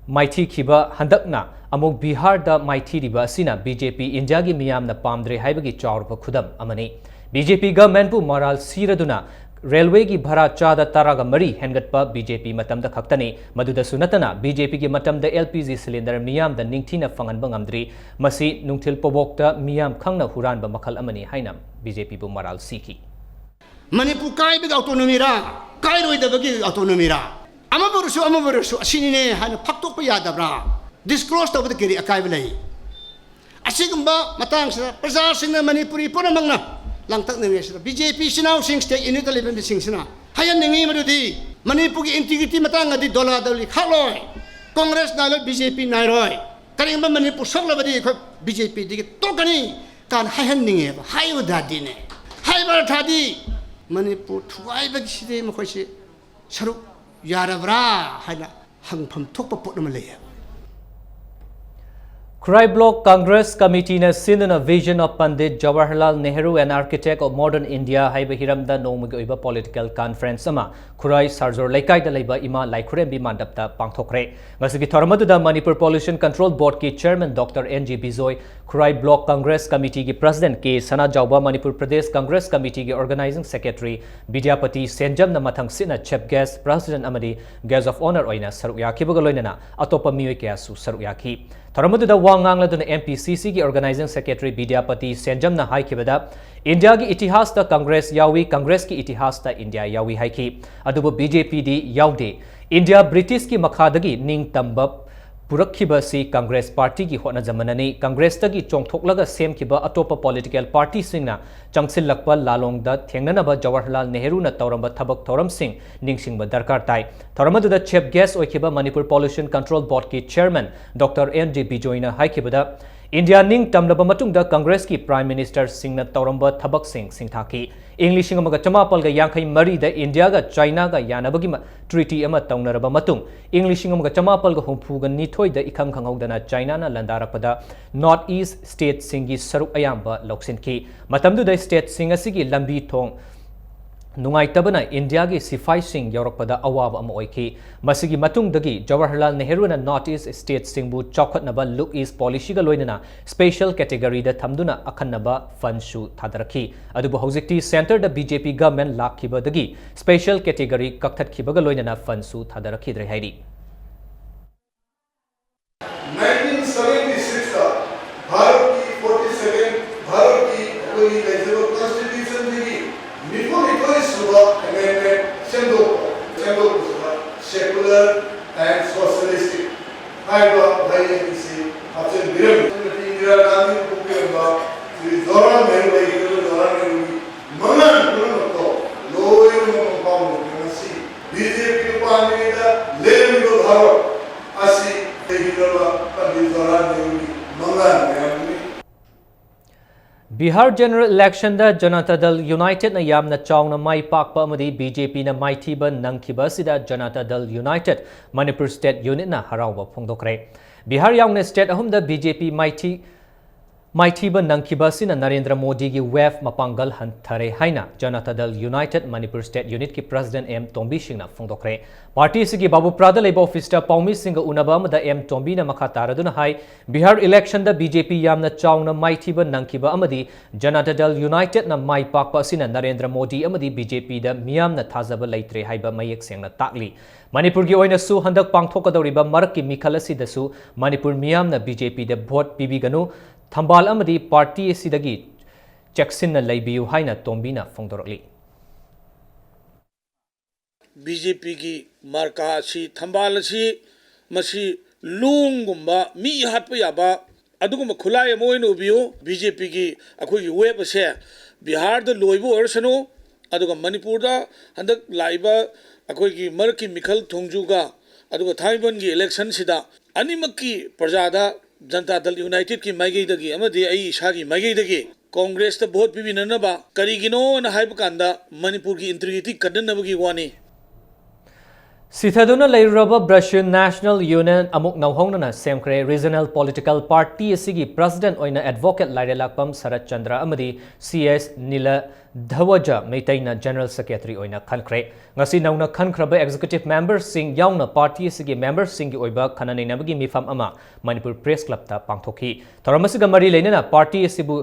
ꯃꯥꯏꯊꯤꯈꯤꯕ ꯍꯟꯗꯛꯅ ꯑꯃꯨꯛ ꯕꯤꯍꯥꯔꯗ ꯃꯥꯏꯊꯤꯔꯤꯕ ꯑꯁꯤꯅ B J P ꯏꯟꯗꯤꯌꯥꯒꯤ ꯃꯤꯌꯥꯝꯅ ꯄꯥꯝꯗ꯭ꯔꯦ ꯍꯥꯏꯕꯒꯤ ꯆꯥꯎꯔꯕ ꯈꯨꯗꯝ ꯑꯃꯅꯤ꯫ B J P government ꯄꯨ ꯃꯔꯥꯜ ꯁꯤꯔꯗꯨꯅ ꯔꯦꯜꯋꯦꯒꯤ ꯚꯔꯥ ꯆꯥꯗ ꯇꯔꯥꯒ ꯃꯔꯤ ꯍꯦꯟꯒꯠꯄ B J P ꯃꯇꯝꯗ ꯈꯛꯇꯅꯤ꯫ ꯃꯗꯨꯗꯁꯨ ꯅꯠꯇꯅ B J P ꯒꯤ ꯃꯇꯝꯗ L P G cylinder ꯃꯤꯌꯥꯝꯗ ꯅꯤꯡꯊꯤꯅ ꯐꯪꯍꯟꯕ ꯉꯝꯗ꯭ꯔꯤ꯫ ꯃꯁꯤ ꯅꯨꯡꯊꯤꯜ ꯄꯣꯕꯣꯛꯇ ꯃꯤꯌꯥꯝ ꯈꯪꯅ ꯍꯨꯔꯥꯟꯕ ꯃꯈꯜ ꯑꯃꯅꯤ ꯍꯥꯏꯅ B J P ꯕꯨ ꯃꯔꯥꯜ ꯁꯤꯈꯤ꯫ ꯃꯅꯤꯄꯨꯔ ꯀꯥꯏꯕꯒꯤ autonomy ꯔꯥ, ꯀꯥꯏꯔꯣꯏꯗꯕꯒꯤ autonomy ꯔꯥ? ꯑꯃꯕꯨ ꯑꯣꯏꯔꯁꯨ ꯑꯃꯕꯨ ꯑꯣꯏꯔꯁꯨ ꯑꯁꯤꯅꯤꯅꯦ ꯍꯥꯏꯅ ꯐꯥꯛꯇꯣꯛꯄ ꯌꯥꯗꯕ꯭ꯔꯥ? Disclose ꯇꯧꯕꯗ ꯀꯔꯤ ꯑꯀꯥꯏꯕ ꯂꯩ? ꯑꯁꯤꯒꯨꯝꯕ ꯃꯇꯥꯡꯁꯤꯗ ꯄ꯭ꯔꯖꯥꯁꯤꯡꯅ, ꯃꯅꯤꯄꯨꯔꯤ ꯄꯨꯝꯅꯃꯛꯅ ꯂꯥꯡꯇꯛꯅꯔꯤꯉꯩꯁꯤꯗ B J P ꯏꯆꯤꯟ ꯏꯅꯥꯎꯁꯤꯡ state unit ꯇ ꯂꯩꯕ ꯃꯤꯁꯤꯡꯁꯤꯅ ꯍꯥꯏꯍꯟꯅꯤꯡꯉꯤ ꯃꯗꯨꯗꯤ ꯃꯅꯤꯄꯨꯔꯒꯤ integrity ꯃꯇꯥꯡꯗꯗꯤ Dola ꯗꯣꯂꯤ ꯈꯥꯛꯂꯣꯏ, Congress ꯅꯥꯏꯔꯣꯏ, B J P ꯅꯥꯏꯔꯣꯏ꯫ ꯀꯔꯤꯒꯨꯝꯕ ꯃꯅꯤꯄꯨꯔ ꯁꯣꯛꯂꯕꯗꯤ ꯑꯩꯈꯣꯏ B J P ꯗꯒꯤ ꯇꯣꯛꯀꯅꯤ ꯀꯥꯏꯅ ꯍꯥꯏꯍꯟꯅꯤꯡꯉꯦꯕ꯫ ꯍꯥꯏꯕ ꯇꯥꯔꯗꯤꯅꯦ, ꯍꯥꯏꯕ ꯑꯔꯊꯥꯗꯤ ꯃꯅꯤꯄꯨꯔ ꯊꯨꯒꯥꯏꯕꯒꯤꯁꯤꯗꯤ ꯃꯈꯣꯏꯁꯤ ꯁꯔꯨꯛ ꯌꯥꯔꯕ꯭ꯔꯥ ꯍꯥꯏꯅ ꯍꯪꯐꯝ ꯊꯣꯛꯄ ꯄꯣꯠ ꯑꯃ ꯂꯩꯌꯦꯕ꯫ ꯈꯨꯔꯥꯏ Block Congress Committee ꯅ ꯁꯤꯟꯗꯨꯅ Vision of Pandit Jawaharlal Nehru, an Architect of Modern India ꯍꯥꯏꯕ ꯍꯤꯔꯝꯗ ꯅꯣꯡꯃꯒꯤ ꯑꯣꯏꯕ political conference ꯑꯃ ꯈꯨꯔꯥꯏ ꯁꯥꯔꯖꯣꯔ ꯂꯩꯀꯥꯏꯗ ꯂꯩꯕ ꯏꯃꯥ ꯂꯥꯏꯈꯨꯔꯦꯝꯕꯤ ꯃꯥꯟꯗꯞꯇ ꯄꯥꯡꯊꯣꯛꯈ꯭ꯔꯦ꯫ ꯉꯁꯤꯒꯤ ꯊꯧꯔꯝ ꯑꯗꯨꯗ Manipur Pollution Control Board ꯀꯤ Chairman Doctor N G Bijoy, ꯈꯨꯔꯥꯏ Block Congress Committeeꯒꯤ President ꯀꯦ ꯁꯅꯥꯖꯥꯎꯕ, Manipur Pradesh Congress Committeeꯒꯤ Organizing Secretary Bidyapati ꯁꯦꯟꯖꯝꯅ ꯃꯊꯪ ꯁꯤꯠꯅ Chief Guest, President ꯑꯃꯗꯤ Guest of Honour ꯑꯣꯏꯅ ꯁꯔꯨꯛ ꯌꯥꯈꯤꯕꯒ ꯂꯣꯏꯅꯅ ꯑꯇꯣꯞꯄ ꯃꯤꯑꯣꯏ ꯀꯌꯥꯁꯨ ꯁꯔꯨꯛ ꯌꯥꯈꯤ꯫ ꯊꯧꯔꯝ ꯑꯗꯨꯗ ꯋꯥ ꯉꯥꯡꯂꯗꯨꯅ M P C Cꯒꯤ Organizing Secretary Bidyapati ꯁꯦꯟꯖꯝꯅ ꯍꯥꯏꯈꯤꯕꯗ, ꯏꯟꯗꯤꯌꯥꯒꯤ ꯏꯇꯤꯍꯥꯁꯇ Congress ꯌꯥꯎꯏ, Congressꯀꯤ ꯏꯇꯤꯍꯥꯁꯇ ꯏꯟꯗꯤꯌꯥ ꯌꯥꯎꯏ ꯍꯥꯏꯈꯤ꯫ ꯑꯗꯨꯕꯨ B J Pꯗꯤ ꯌꯥꯎꯗꯦ꯫ ꯏꯟꯗꯤꯌꯥ Britishꯀꯤ ꯃꯈꯥꯗꯒꯤ ꯅꯤꯡꯇꯝꯕ ꯄꯨꯔꯛꯈꯤꯕꯁꯤ Congress Partyꯒꯤ ꯍꯣꯠꯅꯖꯃꯅꯅꯤ꯫ Congressꯇꯒꯤ ꯆꯣꯡꯊꯣꯛꯂꯒ ꯁꯦꯝꯈꯤꯕ ꯑꯇꯣꯞꯄ political partyꯁꯤꯡꯅ ꯆꯪꯁꯤꯜꯂꯛꯄ ꯂꯥꯂꯣꯡꯗ ꯊꯦꯡꯅꯅꯕ ꯖꯋꯥꯍꯔꯂꯥꯜ ꯅꯦꯍꯔꯨꯅ ꯇꯧꯔꯝꯕ ꯊꯕꯛ ꯊꯧꯔꯝꯁꯤꯡ ꯅꯤꯡꯁꯤꯡꯕ ꯗꯔꯀꯥꯔ ꯇꯥꯏ꯫ ꯊꯧꯔꯝ ꯑꯗꯨꯗ Chief Guest ꯑꯣꯏꯈꯤꯕ Manipur Pollution Control Boardꯀꯤ Chairman Doctor N G ꯕꯤꯖꯣꯏꯅ ꯍꯥꯏꯈꯤꯕꯗ, ꯏꯟꯗꯤꯌꯥ ꯅꯤꯡ ꯇꯝꯂꯕ ꯃꯇꯨꯡꯗ Congressꯀꯤ Prime Ministerꯁꯤꯡꯅ ꯇꯧꯔꯝꯕ ꯊꯕꯛꯁꯤꯡ ꯁꯤꯡꯊꯥꯈꯤ꯫ ꯏꯪ ꯂꯤꯁꯤꯡ ꯑꯃꯒ ꯆꯃꯥꯄꯜꯒ ꯌꯥꯡꯈꯩ ꯃꯔꯤꯗ ꯏꯟꯗꯤꯌꯥꯒ ꯆꯥꯏꯅꯥꯒ ꯌꯥꯅꯕꯒꯤ ꯃ-, treaty ꯑꯃ ꯇꯧꯅꯔꯕ ꯃꯇꯨꯡ, ꯏꯪ ꯂꯤꯁꯤꯡ ꯑꯃꯒ ꯆꯃꯥꯄꯜꯒ ꯍꯨꯝꯐꯨꯒ ꯅꯤꯊꯣꯏꯗ ꯏꯈꯪ ꯈꯪꯍꯧꯗꯅ ꯆꯥꯏꯅꯥꯅ ꯂꯥꯟꯗꯥꯔꯛꯄꯗ North East stateꯁꯤꯡꯒꯤ ꯁꯔꯨꯛ ꯑꯌꯥꯝꯕ ꯂꯧꯁꯤꯟꯈꯤ꯫ ꯃꯇꯝꯗꯨꯗ stateꯁꯤꯡ ꯑꯁꯤꯒꯤ ꯂꯝꯕꯤ ꯊꯣꯡ ꯅꯨꯡꯉꯥꯏꯇꯕꯅ ꯏꯟꯗꯤꯌꯥꯒꯤ ꯁꯤꯐꯥꯏꯁꯤꯡ ꯌꯧꯔꯛꯄꯗ ꯑꯋꯥꯕ ꯑꯃ ꯑꯣꯏꯈꯤ꯫ ꯃꯁꯤꯒꯤ ꯃꯇꯨꯡꯗꯒꯤ ꯖꯋꯥꯍꯔꯂꯥꯜ ꯅꯦꯍꯔꯨꯅ North East stateꯁꯤꯡꯕꯨ ꯆꯥꯎꯈꯠꯅꯕ Look East Policyꯒ ꯂꯣꯏꯅꯅ special categoryꯗ ꯊꯝꯗꯨꯅ ꯑꯈꯟꯅꯕ fundꯁꯨ ꯊꯥꯗꯔꯛꯈꯤ꯫ ꯑꯗꯨꯕꯨ ꯍꯧꯖꯤꯛꯇꯤ centreꯗ B J P government ꯂꯥꯛꯈꯤꯕꯗꯒꯤ special category ꯀꯛꯊꯠꯈꯤꯕꯒ ꯂꯣꯏꯅꯅ fundꯁꯨ ꯊꯥꯗꯔꯛꯈꯤꯗ꯭ꯔꯦ ꯍꯥꯏꯔꯤ꯫ ꯅꯥꯏꯟꯇꯤꯟ ꯁꯚꯦꯟꯇꯤ ꯁꯤꯛꯁꯇ ꯚꯥꯔꯠꯀꯤ ꯐꯣꯔꯇꯤ ꯁꯦꯀꯦꯟ, ꯚꯥꯔꯠꯀꯤ ꯑꯩꯈꯣꯏꯒꯤ ꯂꯩꯖꯕ Constitutionꯁꯤꯒꯤ ꯅꯤꯐꯨ ꯅꯤꯊꯣꯏ ꯁꯨꯕ amendment ꯁꯦꯝꯗꯣꯛꯄ, ꯁꯦꯝꯗꯣꯛꯄꯁꯤꯗ secular and socialistic ꯍꯥꯏꯕ ꯋꯥꯍꯩ ꯑꯅꯤꯁꯤ ꯍꯥꯞꯆꯤꯟꯕꯤꯔꯝꯃꯤ꯫ ꯁ꯭ꯔꯤꯃꯇꯤ ꯏꯟꯗꯤꯔꯥ ꯒꯥꯟꯙꯤꯅ ꯄꯣꯛꯄꯤꯔꯝꯕ ꯁ꯭ꯔꯤ ꯖꯋꯥꯍꯔꯂꯥꯜ ꯅꯦꯍꯔꯨ ꯂꯩꯈꯤꯗꯕ ꯖꯋꯥꯍꯔꯂꯥꯜ ꯅꯦꯍꯔꯨꯒꯤ ꯃꯪꯂꯥꯟ ꯄꯨꯝꯅꯃꯛꯇꯣ ꯂꯣꯏꯅꯃꯛ ꯃꯄꯥ ꯃꯣꯟꯗ ꯉꯁꯤ BJPꯅ ꯄꯥꯟꯗ꯭ꯔꯤꯉꯩꯗ ꯂꯩꯔꯝꯃꯤꯕ ꯚꯥꯔꯠ ꯑꯁꯤ ꯂꯩꯈꯤꯗ꯭ꯔꯕ ꯄꯟꯗꯤꯠ ꯖꯋꯥꯍꯔꯂꯥꯜ ꯅꯦꯍꯔꯨꯒꯤ ꯃꯪꯂꯥꯟ ꯃꯌꯥꯝꯗꯨꯅꯤ꯫ ꯕꯤꯍꯥꯔ general electionꯗ ꯖꯅꯇꯥ ꯗꯜ Unitedꯅ ꯌꯥꯝꯅ ꯆꯥꯎꯅ ꯃꯥꯏ ꯄꯥꯛꯄ ꯑꯃꯗꯤ BJPꯅ ꯃꯥꯏꯊꯤꯕ ꯅꯪꯈꯤꯕ ꯑꯁꯤꯗ ꯖꯅꯇꯥ ꯗꯜ United ꯃꯅꯤꯄꯨꯔ state unitꯅ ꯍꯔꯥꯎꯕ ꯐꯣꯡꯗꯣꯛꯈ꯭ꯔꯦ꯫ ꯕꯤꯍꯥꯔ ꯌꯥꯎꯅ state ꯑꯍꯨꯝꯗ BJP ꯃꯥꯏꯊꯤ ꯃꯥꯏꯊꯤꯕ ꯅꯪꯈꯤꯕ ꯑꯁꯤꯅ ꯅꯔꯦꯟꯗ꯭ꯔ ꯃꯣꯗꯤꯒꯤ ꯋꯦꯚ ꯃꯄꯥꯡꯒꯜ ꯍꯟꯊꯔꯦ ꯍꯥꯏꯅ ꯖꯅꯇꯥ ꯗꯜ ꯌꯨꯅꯥꯏꯇꯦꯗ ꯃꯅꯤꯄꯨꯔ ꯁ꯭ꯇꯦꯠ ꯌꯨꯅꯤꯠꯀꯤ ꯄ꯭ꯔꯁꯤꯗꯦꯟꯠ ꯑꯦꯝ ꯇꯣꯝꯕꯤ ꯁꯤꯡꯅ ꯐꯣꯡꯗꯣꯛꯈ꯭ꯔꯦ꯫ ꯄꯥꯔꯇꯤ ꯑꯁꯤꯒꯤ ꯕꯥꯕꯨꯄ꯭ꯔꯥꯗ ꯂꯩꯕ ꯑꯣꯐꯤꯁꯇ ꯄꯥꯎꯃꯤꯁꯤꯡꯒ ꯎꯅꯕ ꯑꯃꯗ ꯑꯦꯝ ꯇꯣꯝꯕꯤꯅ ꯃꯈꯥ ꯇꯥꯔꯗꯨꯅ ꯍꯥꯏ, ꯕꯤꯍꯥꯔ ꯏꯂꯦꯛꯁꯟꯗ ꯕꯤ ꯖꯦ ꯄꯤ ꯌꯥꯝꯅ ꯆꯥꯎꯅ ꯃꯥꯏꯊꯤꯕ ꯅꯪꯈꯤꯕ ꯑꯃꯗꯤ ꯖꯅꯇꯥ ꯗꯜ ꯌꯨꯅꯥꯏꯇꯦꯗꯅ ꯃꯥꯏ ꯄꯥꯛꯄ ꯑꯁꯤꯅ ꯅꯔꯦꯟꯗ꯭ꯔ ꯃꯣꯗꯤ ꯑꯃꯗꯤ ꯕꯤ ꯖꯦ ꯄꯤꯗ ꯃꯤꯌꯥꯝꯅ ꯊꯥꯖꯕ ꯂꯩꯇ꯭ꯔꯦ ꯍꯥꯏꯕ ꯃꯌꯦꯛ ꯁꯦꯡꯅ ꯇꯥꯛꯂꯤ꯫ ꯃꯅꯤꯄꯨꯔꯒꯤ ꯑꯣꯏꯅꯁꯨ ꯍꯟꯗꯛ ꯄꯥꯡꯊꯣꯛꯀꯗꯧꯔꯤꯕ ꯃꯔꯛꯀꯤ ꯃꯤꯈꯜ ꯑꯁꯤꯗꯁꯨ ꯃꯅꯤꯄꯨꯔ ꯃꯤꯌꯥꯝꯅ ꯕꯤ ꯖꯦ ꯄꯤꯗ ꯚꯣꯠ ꯄꯤꯕꯤꯒꯅꯨ, ꯊꯝꯕꯥꯜ ꯑꯃꯗꯤ ꯄꯥꯔꯇꯤ ꯑꯁꯤꯗꯒꯤ ꯆꯦꯛꯁꯤꯟꯅ ꯂꯩꯕꯤꯌꯨ ꯍꯥꯏꯅ ꯇꯣꯝꯕꯤꯅ ꯐꯣꯡꯗꯣꯔꯛꯂꯤ꯫ ꯕꯤ ꯖꯦ ꯄꯤꯒꯤ ꯃꯥꯔꯀꯥ ꯑꯁꯤ, ꯊꯝꯕꯥꯜ ꯑꯁꯤ, ꯃꯁꯤ ꯂꯣꯡꯒꯨꯝꯕ ꯃꯤ ꯍꯥꯠꯄ ꯌꯥꯕ ꯑꯗꯨꯒꯨꯝꯕ ꯈꯨꯠꯂꯥꯏ ꯑꯃ ꯑꯣꯏꯅ ꯎꯕꯤꯌꯨ꯫ ꯕꯤ ꯖꯦ ꯄꯤꯒꯤ ꯑꯩꯈꯣꯏꯒꯤ ꯋꯦꯕ ꯑꯁꯦ ꯕꯤꯍꯥꯔꯗ ꯂꯣꯏꯕ ꯑꯣꯏꯔꯁꯅꯨ, ꯑꯗꯨꯒ ꯃꯅꯤꯄꯨꯔꯗ ꯍꯟꯗꯛ ꯂꯥꯛꯏꯕ ꯑꯩꯈꯣꯏꯒꯤ ꯃꯔꯛꯀꯤ ꯃꯤꯈꯜ ꯊꯣꯡꯖꯨꯒ ꯑꯗꯨꯒ ꯊꯥꯡꯃꯩꯕꯟꯒꯤ ꯏꯂꯦꯛꯁꯟꯁꯤꯗ ꯑꯅꯤꯃꯛꯀꯤ ꯄ꯭ꯔꯖꯥꯗ ꯖꯅꯇꯥ ꯗꯜ ꯌꯨꯅꯥꯏꯇꯦꯗꯀꯤ ꯃꯥꯏꯀꯩꯗꯒꯤ ꯑꯃꯗꯤ ꯑꯩ ꯏꯁꯥꯒꯤ ꯃꯥꯏꯀꯩꯗꯒꯤ ꯀꯣꯡꯒ꯭ꯔꯦꯁꯇ ꯚꯣꯠ ꯄꯤꯕꯤꯅꯅꯕ, ꯀꯔꯤꯒꯤꯅꯣꯅ ꯍꯥꯏꯕ ꯀꯥꯟꯗ ꯃꯅꯤꯄꯨꯔꯒꯤ ꯏꯟꯇꯤꯒ꯭ꯔꯤꯇꯤ ꯀꯟꯅꯅꯕꯒꯤ ꯋꯥꯅꯤ꯫ ꯁꯤꯊꯗꯨꯅ ꯂꯩꯔꯨꯔꯕ ꯕ꯭ꯔꯁꯤꯌꯟ ꯅꯦꯁꯅꯦꯜ ꯌꯨꯅꯤꯌꯟ ꯑꯃꯨꯛ ꯅꯧꯍꯧꯅꯅ ꯁꯦꯝꯈ꯭ꯔꯦ꯫ ꯔꯤꯖꯅꯦꯜ ꯄꯣꯂꯤꯇꯤꯀꯦꯜ ꯄꯥꯔꯇꯤ ꯑꯁꯤꯒꯤ ꯄ꯭ꯔꯁꯤꯗꯦꯟꯠ ꯑꯣꯏꯅ ꯑꯦꯗꯚꯣꯀꯦꯠ ꯂꯥꯏꯔꯦꯂꯥꯛꯄꯝ ꯁꯔꯠ ꯆꯟꯗ꯭ꯔ ꯑꯃꯗꯤ ꯁꯤ ꯑꯦꯁ ꯅꯤꯂ ꯙꯋꯖ ꯃꯩꯇꯩꯅ ꯖꯦꯅꯔꯦꯜ ꯁꯦꯀ꯭ꯔꯦꯇꯔꯤ ꯑꯣꯏꯅ ꯈꯟꯈ꯭ꯔꯦ꯫ ꯉꯁꯤ ꯅꯧꯅ ꯈꯟꯈ꯭ꯔꯕ ꯑꯦꯛꯖꯤꯀ꯭ꯌꯨꯇꯤꯚ ꯃꯦꯝꯕꯔꯁꯤꯡ ꯌꯥꯎꯅ ꯄꯥꯔꯇꯤ ꯑꯁꯤꯒꯤ ꯃꯦꯝꯕꯔꯁꯤꯡꯒꯤ ꯑꯣꯏꯕ ꯈꯟꯅ ꯅꯩꯅꯕꯒꯤ ꯃꯤꯐꯝ ꯑꯃ ꯃꯅꯤꯄꯨꯔ ꯄ꯭ꯔꯦꯁ ꯀ꯭ꯂꯕꯇ ꯄꯥꯡꯊꯣꯛꯈꯤ꯫ ꯊꯧꯔꯝ ꯑꯁꯤꯒ ꯃꯔꯤ ꯂꯩꯅꯅ ꯄꯥꯔꯇꯤ ꯑꯁꯤꯕꯨ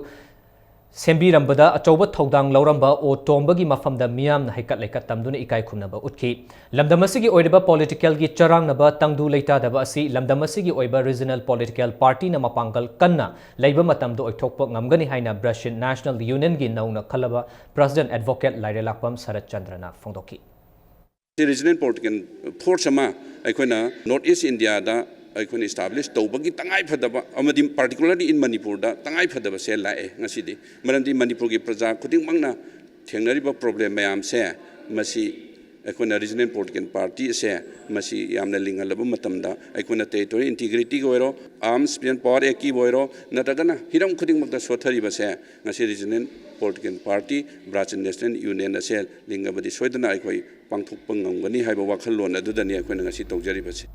ꯁꯦꯝꯕꯤꯔꯝꯕꯗ ꯑꯆꯧꯕ ꯊꯧꯗꯥꯡ ꯂꯧꯔꯝꯕ ꯑꯣ ꯇꯣꯝꯕꯒꯤ ꯃꯐꯝꯗ ꯃꯤꯌꯥꯝꯅ ꯍꯩꯀꯠ ꯂꯩꯀꯠ ꯇꯝꯗꯨꯅ ꯏꯀꯥꯏ ꯈꯨꯝꯅꯕ ꯎꯠꯈꯤ꯫ ꯂꯝꯗꯝ ꯑꯁꯤꯒꯤ ꯑꯣꯏꯔꯤꯕ ꯄꯣꯂꯤꯇꯤꯀꯦꯜꯒꯤ ꯆꯔꯥꯡꯅꯕ ꯇꯪꯗꯨ ꯂꯩꯇꯥꯗꯕ ꯑꯁꯤ ꯂꯝꯗꯝ ꯑꯁꯤꯒꯤ ꯑꯣꯏꯕ ꯔꯤꯖꯅꯦꯜ ꯄꯣꯂꯤꯇꯤꯀꯦꯜ ꯄꯥꯔꯇꯤꯅ ꯃꯄꯥꯡꯒꯜ ꯀꯟꯅ ꯂꯩꯕ ꯃꯇꯝꯗ ꯑꯣꯏꯊꯣꯛꯄ ꯉꯝꯒꯅꯤ ꯍꯥꯏꯅ ꯕ꯭ꯔꯁꯤꯌꯟ ꯅꯦꯁꯅꯦꯜ ꯌꯨꯅꯤꯌꯟꯒꯤ ꯅꯧꯅ ꯈꯜꯂꯕ ꯄ꯭ꯔꯁꯤꯗꯦꯟꯠ ꯑꯦꯗꯚꯣꯀꯦꯠ ꯂꯥꯏꯔꯦꯂꯥꯛꯄꯝ ꯁꯔꯠ ꯆꯟꯗ꯭ꯔꯅ ꯐꯣꯡꯗꯣꯛꯈꯤ꯫ ꯁꯤ ꯔꯤꯖꯅꯦꯜ ꯄꯣꯂꯤꯇꯤꯀꯦꯜ ꯐꯣꯔꯁ ꯑꯃ ꯑꯩꯈꯣꯏꯅ ꯅꯣꯔꯠ ꯏꯁ ꯏꯟꯗꯤꯌꯥꯗ ꯑꯩꯈꯣꯏꯅ ꯏꯁꯇꯥꯕ꯭ꯂꯤꯁ ꯇꯧꯕꯒꯤ ꯇꯉꯥꯏ ꯐꯗꯕ ꯑꯃꯗꯤ particularly in ꯃꯅꯤꯄꯨꯔꯗ ꯇꯉꯥꯏ ꯐꯗꯕꯁꯦ ꯂꯥꯛꯑꯦ ꯉꯁꯤꯗꯤ꯫ ꯃꯔꯝꯗꯤ ꯃꯅꯤꯄꯨꯔꯒꯤ ꯄ꯭ꯔꯖꯥ ꯈꯨꯗꯤꯡꯃꯛꯅ ꯊꯦꯡꯅꯔꯤꯕ ꯄ꯭ꯔꯣꯕ꯭ꯂꯦꯝ ꯃꯌꯥꯝꯁꯦ ꯃꯁꯤ ꯑꯩꯈꯣꯏꯅ ꯔꯤꯖꯅꯦꯜ ꯄꯣꯂꯤꯇꯤꯀꯦꯜ ꯄꯥꯔꯇꯤ ꯑꯁꯦ ꯃꯁꯤ ꯌꯥꯝꯅ ꯂꯤꯡꯍꯜꯂꯕ ꯃꯇꯝꯗ ꯑꯩꯈꯣꯏꯅ ꯇꯦꯔꯤꯇꯣꯔꯤ ꯏꯟꯇꯤꯒ꯭ꯔꯤꯇꯤꯒꯤ ꯑꯣꯏꯔꯣ, ꯑꯥꯔꯝꯁ ꯄꯤꯌꯟ ꯄꯋꯥꯔ ꯑꯦꯛꯀꯤꯕꯨ ꯑꯣꯏꯔꯣ, ꯅꯠꯇ꯭ꯔꯒꯅ ꯍꯤꯔꯝ ꯈꯨꯗꯤꯡꯃꯛꯇ ꯁꯣꯠꯊꯔꯤꯕꯁꯦ ꯉꯁꯤ ꯔꯤꯖꯅꯦꯜ ꯄꯣꯂꯤꯇꯤꯀꯦꯜ ꯄꯥꯔꯇꯤ ꯕ꯭ꯔꯥꯖ ꯅꯦꯁꯅꯦꯜ ꯌꯨꯅꯤꯌꯟ ꯑꯁꯦ ꯂꯤꯡꯉꯕꯗꯤ ꯁꯣꯏꯗꯅ ꯑꯩꯈꯣꯏ ꯄꯥꯡꯊꯣꯛꯄ ꯉꯝꯒꯅꯤ ꯍꯥꯏꯕ ꯋꯥꯈꯜꯂꯣꯟ ꯑꯗꯨꯗꯅꯤ ꯑꯩꯈꯣꯏꯅ ꯉꯁꯤ ꯇꯧꯖꯔꯤꯕꯁꯤ꯫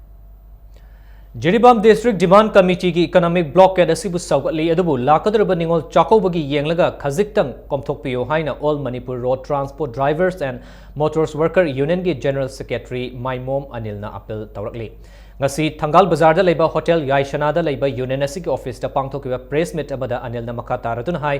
Jiribam District Demand Committeeꯒꯤ economic blockade ꯑꯁꯤꯕꯨ ꯁꯧꯒꯠꯂꯤ, ꯑꯗꯨꯕꯨ ꯂꯥꯛꯀꯗꯧꯔꯤꯕ ꯅꯤꯉꯣꯜ ꯆꯥꯛꯀꯧꯕꯒꯤ ꯌꯦꯡꯂꯒ ꯈꯖꯤꯛꯇꯪ ꯀꯣꯝꯊꯣꯛꯄꯤꯌꯨ ꯍꯥꯏꯅ All Manipur Road Transport Drivers and Motors Worker Unionꯒꯤ General Secretary ꯃꯥꯏꯃꯣꯝ ꯑꯅꯤꯜꯅ appeal ꯇꯧꯔꯛꯂꯤ꯫ ꯉꯁꯤ ꯊꯪꯒꯥꯜ ꯕꯖꯥꯔꯗ ꯂꯩꯕ Hotel ꯌꯥꯏꯁꯅꯥꯗ ꯂꯩꯕ union ꯑꯁꯤꯒꯤ officeꯇ ꯄꯥꯡꯊꯣꯛꯈꯤꯕ press meet ꯑꯃꯗ ꯑꯅꯤꯜꯅ ꯃꯈꯥ ꯇꯥꯔꯗꯨꯅ ꯍꯥꯏ,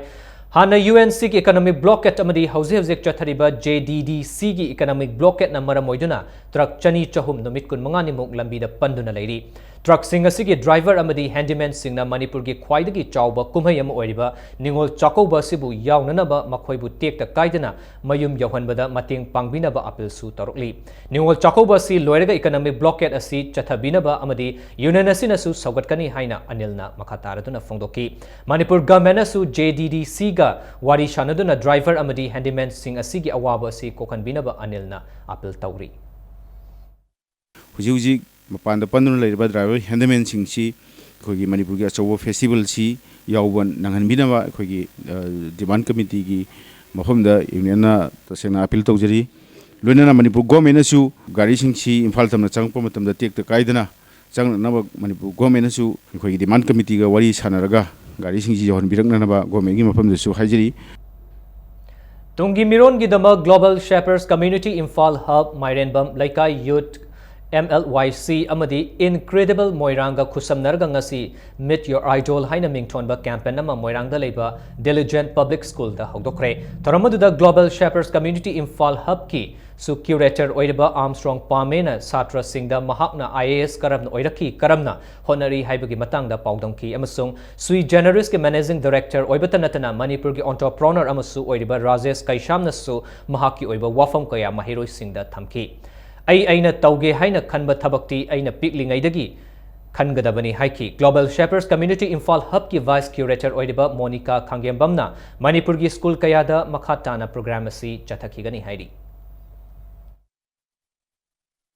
ꯍꯥꯟꯅ UNCꯒꯤ economic blockade ꯑꯃꯗꯤ ꯍꯧꯖꯤꯛ ꯍꯧꯖꯤꯛ ꯆꯠꯊꯔꯤꯕ JDDCꯒꯤ economic blockadeꯅ ꯃꯔꯝ ꯑꯣꯏꯗꯨꯅ truck ꯆꯅꯤ ꯆꯍꯨꯝ ꯅꯨꯃꯤꯠ ꯀꯨꯟꯃꯉꯥꯅꯤꯃꯨꯛ ꯂꯝꯕꯤꯗ ꯄꯟꯗꯨꯅ ꯂꯩꯔꯤ꯫ Truckꯁꯤꯡ ꯑꯁꯤꯒꯤ driver ꯑꯃꯗꯤ handymanꯁꯤꯡꯅ ꯃꯅꯤꯄꯨꯔꯒꯤ ꯈ꯭ꯋꯥꯏꯗꯒꯤ ꯆꯥꯎꯕ ꯀꯨꯝꯍꯩ ꯑꯃ ꯑꯣꯏꯔꯤꯕ ꯅꯤꯉꯣꯜ ꯆꯥꯛꯀꯧꯕ ꯑꯁꯤꯕꯨ ꯌꯥꯎꯅꯅꯕ ꯃꯈꯣꯏꯕꯨ ꯇꯦꯛꯇ ꯀꯥꯏꯗꯅ ꯃꯌꯨꯝ ꯌꯧꯍꯟꯕꯗ ꯃꯇꯦꯡ ꯄꯥꯡꯕꯤꯅꯕ appealꯁꯨ ꯇꯧꯔꯛꯂꯤ꯫ ꯅꯤꯉꯣꯜ ꯆꯥꯛꯀꯧꯕ ꯑꯁꯤ ꯂꯣꯏꯔꯒ economic blockade ꯑꯁꯤ ꯆꯠꯊꯕꯤꯅꯕ ꯑꯃꯗꯤ union ꯑꯁꯤꯅꯁꯨ ꯁꯧꯒꯠꯀꯅꯤ ꯍꯥꯏꯅ ꯑꯅꯤꯜꯅ ꯃꯈꯥ ꯇꯥꯔꯗꯨꯅ ꯐꯣꯡꯗꯣꯛꯈꯤ꯫ ꯃꯅꯤꯄꯨꯔ governmentꯅꯁꯨ JDDCꯒ ꯋꯥꯔꯤ ꯁꯥꯟꯅꯗꯨꯅ driver ꯑꯃꯗꯤ handymanꯁꯤꯡ ꯑꯁꯤꯒꯤ ꯑꯋꯥꯕ ꯑꯁꯤ ꯀꯣꯛꯍꯟꯕꯤꯅꯕ ꯑꯅꯤꯜꯅ appeal ꯇꯧꯔꯤ꯫ ꯍꯧꯖꯤꯛ ꯍꯧꯖꯤꯛ ꯃꯄꯥꯟꯗ ꯄꯟꯗꯨꯅ ꯂꯩꯔꯤꯕ driver handymanꯁꯤꯡꯁꯤ ꯑꯩꯈꯣꯏꯒꯤ ꯃꯅꯤꯄꯨꯔꯒꯤ ꯑꯆꯧꯕ festivalꯁꯤ ꯌꯥꯎꯕ ꯅꯪꯍꯟꯕꯤꯅꯕ ꯑꯩꯈꯣꯏꯒꯤ demand committeeꯒꯤ ꯃꯐꯝꯗ unionꯅ ꯇꯁꯦꯡꯅ appeal ꯇꯧꯖꯔꯤ꯫ ꯂꯣꯏꯅꯅ ꯃꯅꯤꯄꯨꯔ governmentꯅꯁꯨ ꯒꯥꯔꯤꯁꯤꯡꯁꯤ ꯏꯝꯐꯥꯜ ꯇꯝꯅ ꯆꯪꯉꯛꯄ ꯃꯇꯝꯗ ꯇꯦꯛꯇ ꯀꯥꯏꯗꯅ ꯆꯪꯂꯛꯅꯕ ꯃꯅꯤꯄꯨꯔ governmentꯅꯁꯨ ꯑꯩꯈꯣꯏꯒꯤ demand committeeꯒ ꯋꯥꯔꯤ ꯁꯥꯟꯅꯔꯒ ꯒꯥꯔꯤꯁꯤꯡꯁꯤ ꯌꯧꯍꯟꯕꯤꯔꯛꯅꯅꯕ governmentꯀꯤ ꯃꯐꯝꯗꯁꯨ ꯍꯥꯏꯖꯔꯤ꯫ ꯇꯨꯡꯒꯤ ꯃꯤꯔꯣꯟꯒꯤꯗꯃꯛ Global Shapers Community Imphal Hub, ꯃꯥꯏꯔꯦꯟꯕꯝ ꯂꯩꯀꯥꯏ Youth, MLYC ꯑꯃꯗꯤ Incredible ꯃꯣꯏꯔꯥꯡꯒ ꯈꯨꯠꯁꯝꯅꯔꯒ ꯉꯁꯤ Meet Your Idol ꯍꯥꯏꯅ ꯃꯤꯡꯊꯣꯟꯕ campaign ꯑꯃ ꯃꯣꯏꯔꯥꯡꯗ ꯂꯩꯕ Diligent Public Schoolꯗ ꯍꯧꯗꯣꯛꯈ꯭ꯔꯦ꯫ ꯊꯧꯔꯝ ꯑꯗꯨꯗ Global Shapers Community Imphal Hubꯀꯤ ꯁꯨ curator ꯑꯣꯏꯔꯤꯕ Armstrong ꯄꯥꯃꯦꯅ ꯁꯥꯇ꯭ꯔꯁꯤꯡꯗ ꯃꯍꯥꯛꯅ IAS ꯀꯔꯝꯅ ꯑꯣꯏꯔꯛꯈꯤ, ꯀꯔꯝꯅ ꯍꯣꯠꯅꯔꯤ ꯍꯥꯏꯕꯒꯤ ꯃꯇꯥꯡꯗ ꯄꯥꯎꯗꯝꯈꯤ ꯑꯃꯁꯨꯡ Sui Generisꯀꯤ managing director ꯑꯣꯏꯕꯇ ꯅꯠꯇꯅ ꯃꯅꯤꯄꯨꯔꯒꯤ entrepreneur ꯑꯃꯁꯨ ꯑꯣꯏꯔꯤꯕ ꯔꯥꯖꯦꯁ ꯀꯩꯁꯥꯝꯅꯁꯨ ꯃꯍꯥꯛꯀꯤ ꯑꯣꯏꯕ ꯋꯥꯐꯝ ꯀꯌꯥ ꯃꯍꯩꯔꯣꯏꯁꯤꯡꯗ ꯊꯝꯈꯤ꯫ ꯑꯩ ꯑꯩꯅ ꯇꯧꯒꯦ ꯍꯥꯏꯅ ꯈꯟꯕ ꯊꯕꯛꯇꯤ ꯑꯩꯅ ꯄꯤꯛꯂꯤꯉꯩꯗꯒꯤ ꯈꯟꯒꯗꯕꯅꯤ ꯍꯥꯏꯈꯤ꯫ Global Shapers Community Imphal Hubꯀꯤ vice curator ꯑꯣꯏꯔꯤꯕ ꯃꯣꯅꯤꯀꯥ ꯈꯥꯡꯒꯦꯝꯕꯝꯅ ꯃꯅꯤꯄꯨꯔꯒꯤ school ꯀꯌꯥꯗ ꯃꯈꯥ ꯇꯥꯅ program ꯑꯁꯤ ꯆꯠꯊꯈꯤꯒꯅꯤ ꯍꯥꯏꯔꯤ꯫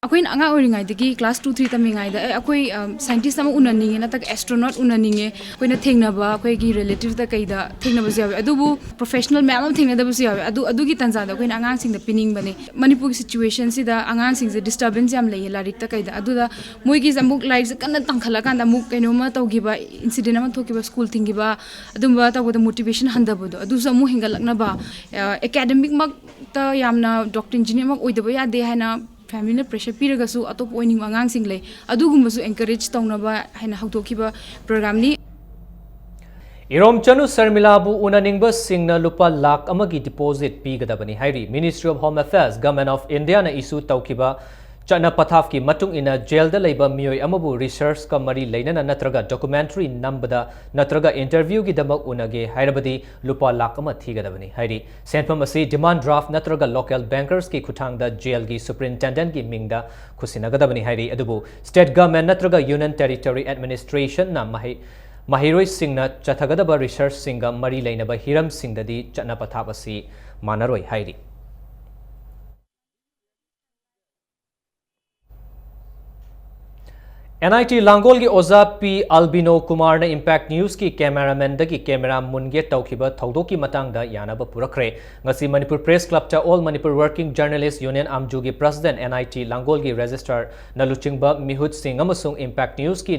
ꯑꯩꯈꯣꯏꯅ ꯑꯉꯥꯡ ꯑꯣꯏꯔꯤꯉꯩꯗꯒꯤ class two three ꯇꯝꯃꯤꯉꯩꯗ ꯑꯦ ꯑꯩꯈꯣꯏ scientist ꯑꯃ ꯎꯅꯅꯤꯡꯉꯦ ꯅꯠꯇ꯭ꯔꯒ astronaut ꯎꯅꯅꯤꯡꯉꯦ, ꯑꯩꯈꯣꯏꯅ ꯊꯦꯡꯅꯕ ꯑꯩꯈꯣꯏꯒꯤ relative ꯇ ꯀꯩꯗ ꯊꯦꯡꯅꯕꯁꯨ ꯌꯥꯎꯋꯦ꯫ ꯑꯗꯨꯕꯨ professional ꯃꯌꯥꯝ ꯑꯃ ꯊꯦꯡꯅꯗꯕꯁꯨ ꯌꯥꯎꯋꯦ꯫ ꯑꯗꯨ ꯑꯗꯨꯒꯤ ꯇꯥꯟꯖꯥꯗꯣ ꯑꯩꯈꯣꯏꯅ ꯑꯉꯥꯡꯁꯤꯡꯗ ꯄꯤꯅꯤꯡꯕꯅꯦ꯫ ꯃꯅꯤꯄꯨꯔꯒꯤ situation ꯁꯤꯗ ꯑꯉꯥꯡꯁꯤꯡꯁꯦ disturbance ꯌꯥꯝ ꯂꯩꯌꯦ ꯂꯥꯏꯔꯤꯛꯇ ꯀꯩꯗ꯫ ꯑꯗꯨꯗ ꯃꯣꯏꯒꯤꯁꯦ ꯑꯃꯨꯛ ꯂꯥꯏꯔꯤꯛꯁꯦ ꯀꯟꯅ ꯇꯝꯈꯠꯂꯀꯥꯟꯗ ꯑꯃꯨꯛ ꯀꯩꯅꯣꯝꯃ ꯇꯧꯈꯤꯕ, incident ꯑꯃ ꯊꯣꯛꯈꯤꯕ, school ꯊꯤꯡꯈꯤꯕ, ꯑꯗꯨꯝꯕ ꯇꯧꯕꯗ motivation ꯍꯟꯊꯕꯗꯣ ꯑꯗꯨꯁꯨ ꯑꯃꯨꯛ ꯍꯦꯟꯒꯠꯂꯛꯅꯕ, ꯑ, academic ꯃꯛꯇ ꯌꯥꯝꯅ doctrine engineer ꯃꯛ ꯑꯣꯏꯗꯕ ꯌꯥꯗꯦ ꯍꯥꯏꯅ family ꯅ pressure ꯄꯤꯔꯒꯁꯨ ꯑꯇꯣꯞꯄ ꯑꯣꯏꯅꯤꯡꯕ ꯑꯉꯥꯡꯁꯤꯡ ꯂꯩ, ꯑꯗꯨꯒꯨꯝꯕꯁꯨ encourage ꯇꯧꯅꯕ ꯍꯥꯏꯅ ꯍꯧꯗꯣꯛꯈꯤꯕ program ꯅꯤ꯫ ꯏꯔꯣꯝꯆꯅꯨ ꯁꯔꯃꯤꯂꯥꯕꯨ ꯎꯅꯅꯤꯡꯕꯁꯤꯡꯅ ꯂꯨꯄꯥ ꯂꯥꯈ ꯑꯃꯒꯤ deposit ꯄꯤꯒꯗꯕꯅꯤ ꯍꯥꯏꯔꯤ꯫ Ministry of Home Affairs, Government of India ꯅ issue ꯇꯧꯈꯤꯕ ꯆꯠꯅ ꯄꯊꯥꯞꯀꯤ ꯃꯇꯨꯡ ꯏꯟꯅ, jail ꯗ ꯂꯩꯕ ꯃꯤꯑꯣꯏ ꯑꯃꯕꯨ research ꯀ ꯃꯔꯤ ꯂꯩꯅꯅ ꯅꯠꯇ꯭ꯔꯒ documentary ꯅꯝꯕꯗ ꯅꯠꯇ꯭ꯔꯒ interview ꯒꯤꯗꯃꯛ ꯎꯅꯒꯦ ꯍꯥꯏꯔꯕꯗꯤ ꯂꯨꯄꯥ ꯂꯥꯈ ꯑꯃ ꯊꯤꯒꯗꯕꯅꯤ ꯍꯥꯏꯔꯤ꯫ ꯁꯦꯟꯐꯝ ꯑꯁꯤ demand draft ꯅꯠꯇ꯭ꯔꯒ local bankers ꯀꯤ ꯈꯨꯠꯊꯥꯡꯗ jail ꯒꯤ superintendent ꯀꯤ ꯃꯤꯡꯗ ꯈꯨꯠꯁꯤꯟꯅꯒꯗꯕꯅꯤ ꯍꯥꯏꯔꯤ꯫ ꯑꯗꯨꯕꯨ state government ꯅꯠꯇ꯭ꯔꯒ union territory administration ꯅ ꯃꯍꯩ-, ꯃꯍꯩꯔꯣꯏꯁꯤꯡꯅ ꯆꯠꯊꯒꯗꯕ research ꯁꯤꯡꯒ ꯃꯔꯤ ꯂꯩꯅꯕ ꯍꯤꯔꯝꯁꯤꯡꯗꯗꯤ ꯆꯠꯅ ꯄꯊꯥꯞ ꯑꯁꯤ ꯃꯥꯟꯅꯔꯣꯏ ꯍꯥꯏꯔꯤ꯫ N I T ꯂꯥꯡꯒꯣꯜꯒꯤ ꯑꯣꯖꯥ ꯄꯤ ꯑꯜꯕꯤꯅꯣ ꯀꯨꯃꯥꯔꯅ Impact News ꯀꯤ cameraman ꯗꯒꯤ camera ꯃꯨꯟꯒꯦ ꯇꯧꯈꯤꯕ ꯊꯧꯗꯣꯛꯀꯤ ꯃꯇꯥꯡꯗ ꯌꯥꯅꯕ ꯄꯨꯔꯛꯈ꯭ꯔꯦ꯫ ꯉꯁꯤ ꯃꯅꯤꯄꯨꯔ Press Club ꯇ All Manipur Working Journalist Union, ꯑꯥꯝꯖꯨꯒꯤ president, N I T ꯂꯥꯡꯒꯣꯜꯒꯤ registrar ꯅ ꯂꯨꯆꯤꯡꯕ ꯃꯤꯍꯨꯠꯁꯤꯡ ꯑꯃꯁꯨꯡ Impact News ꯀꯤ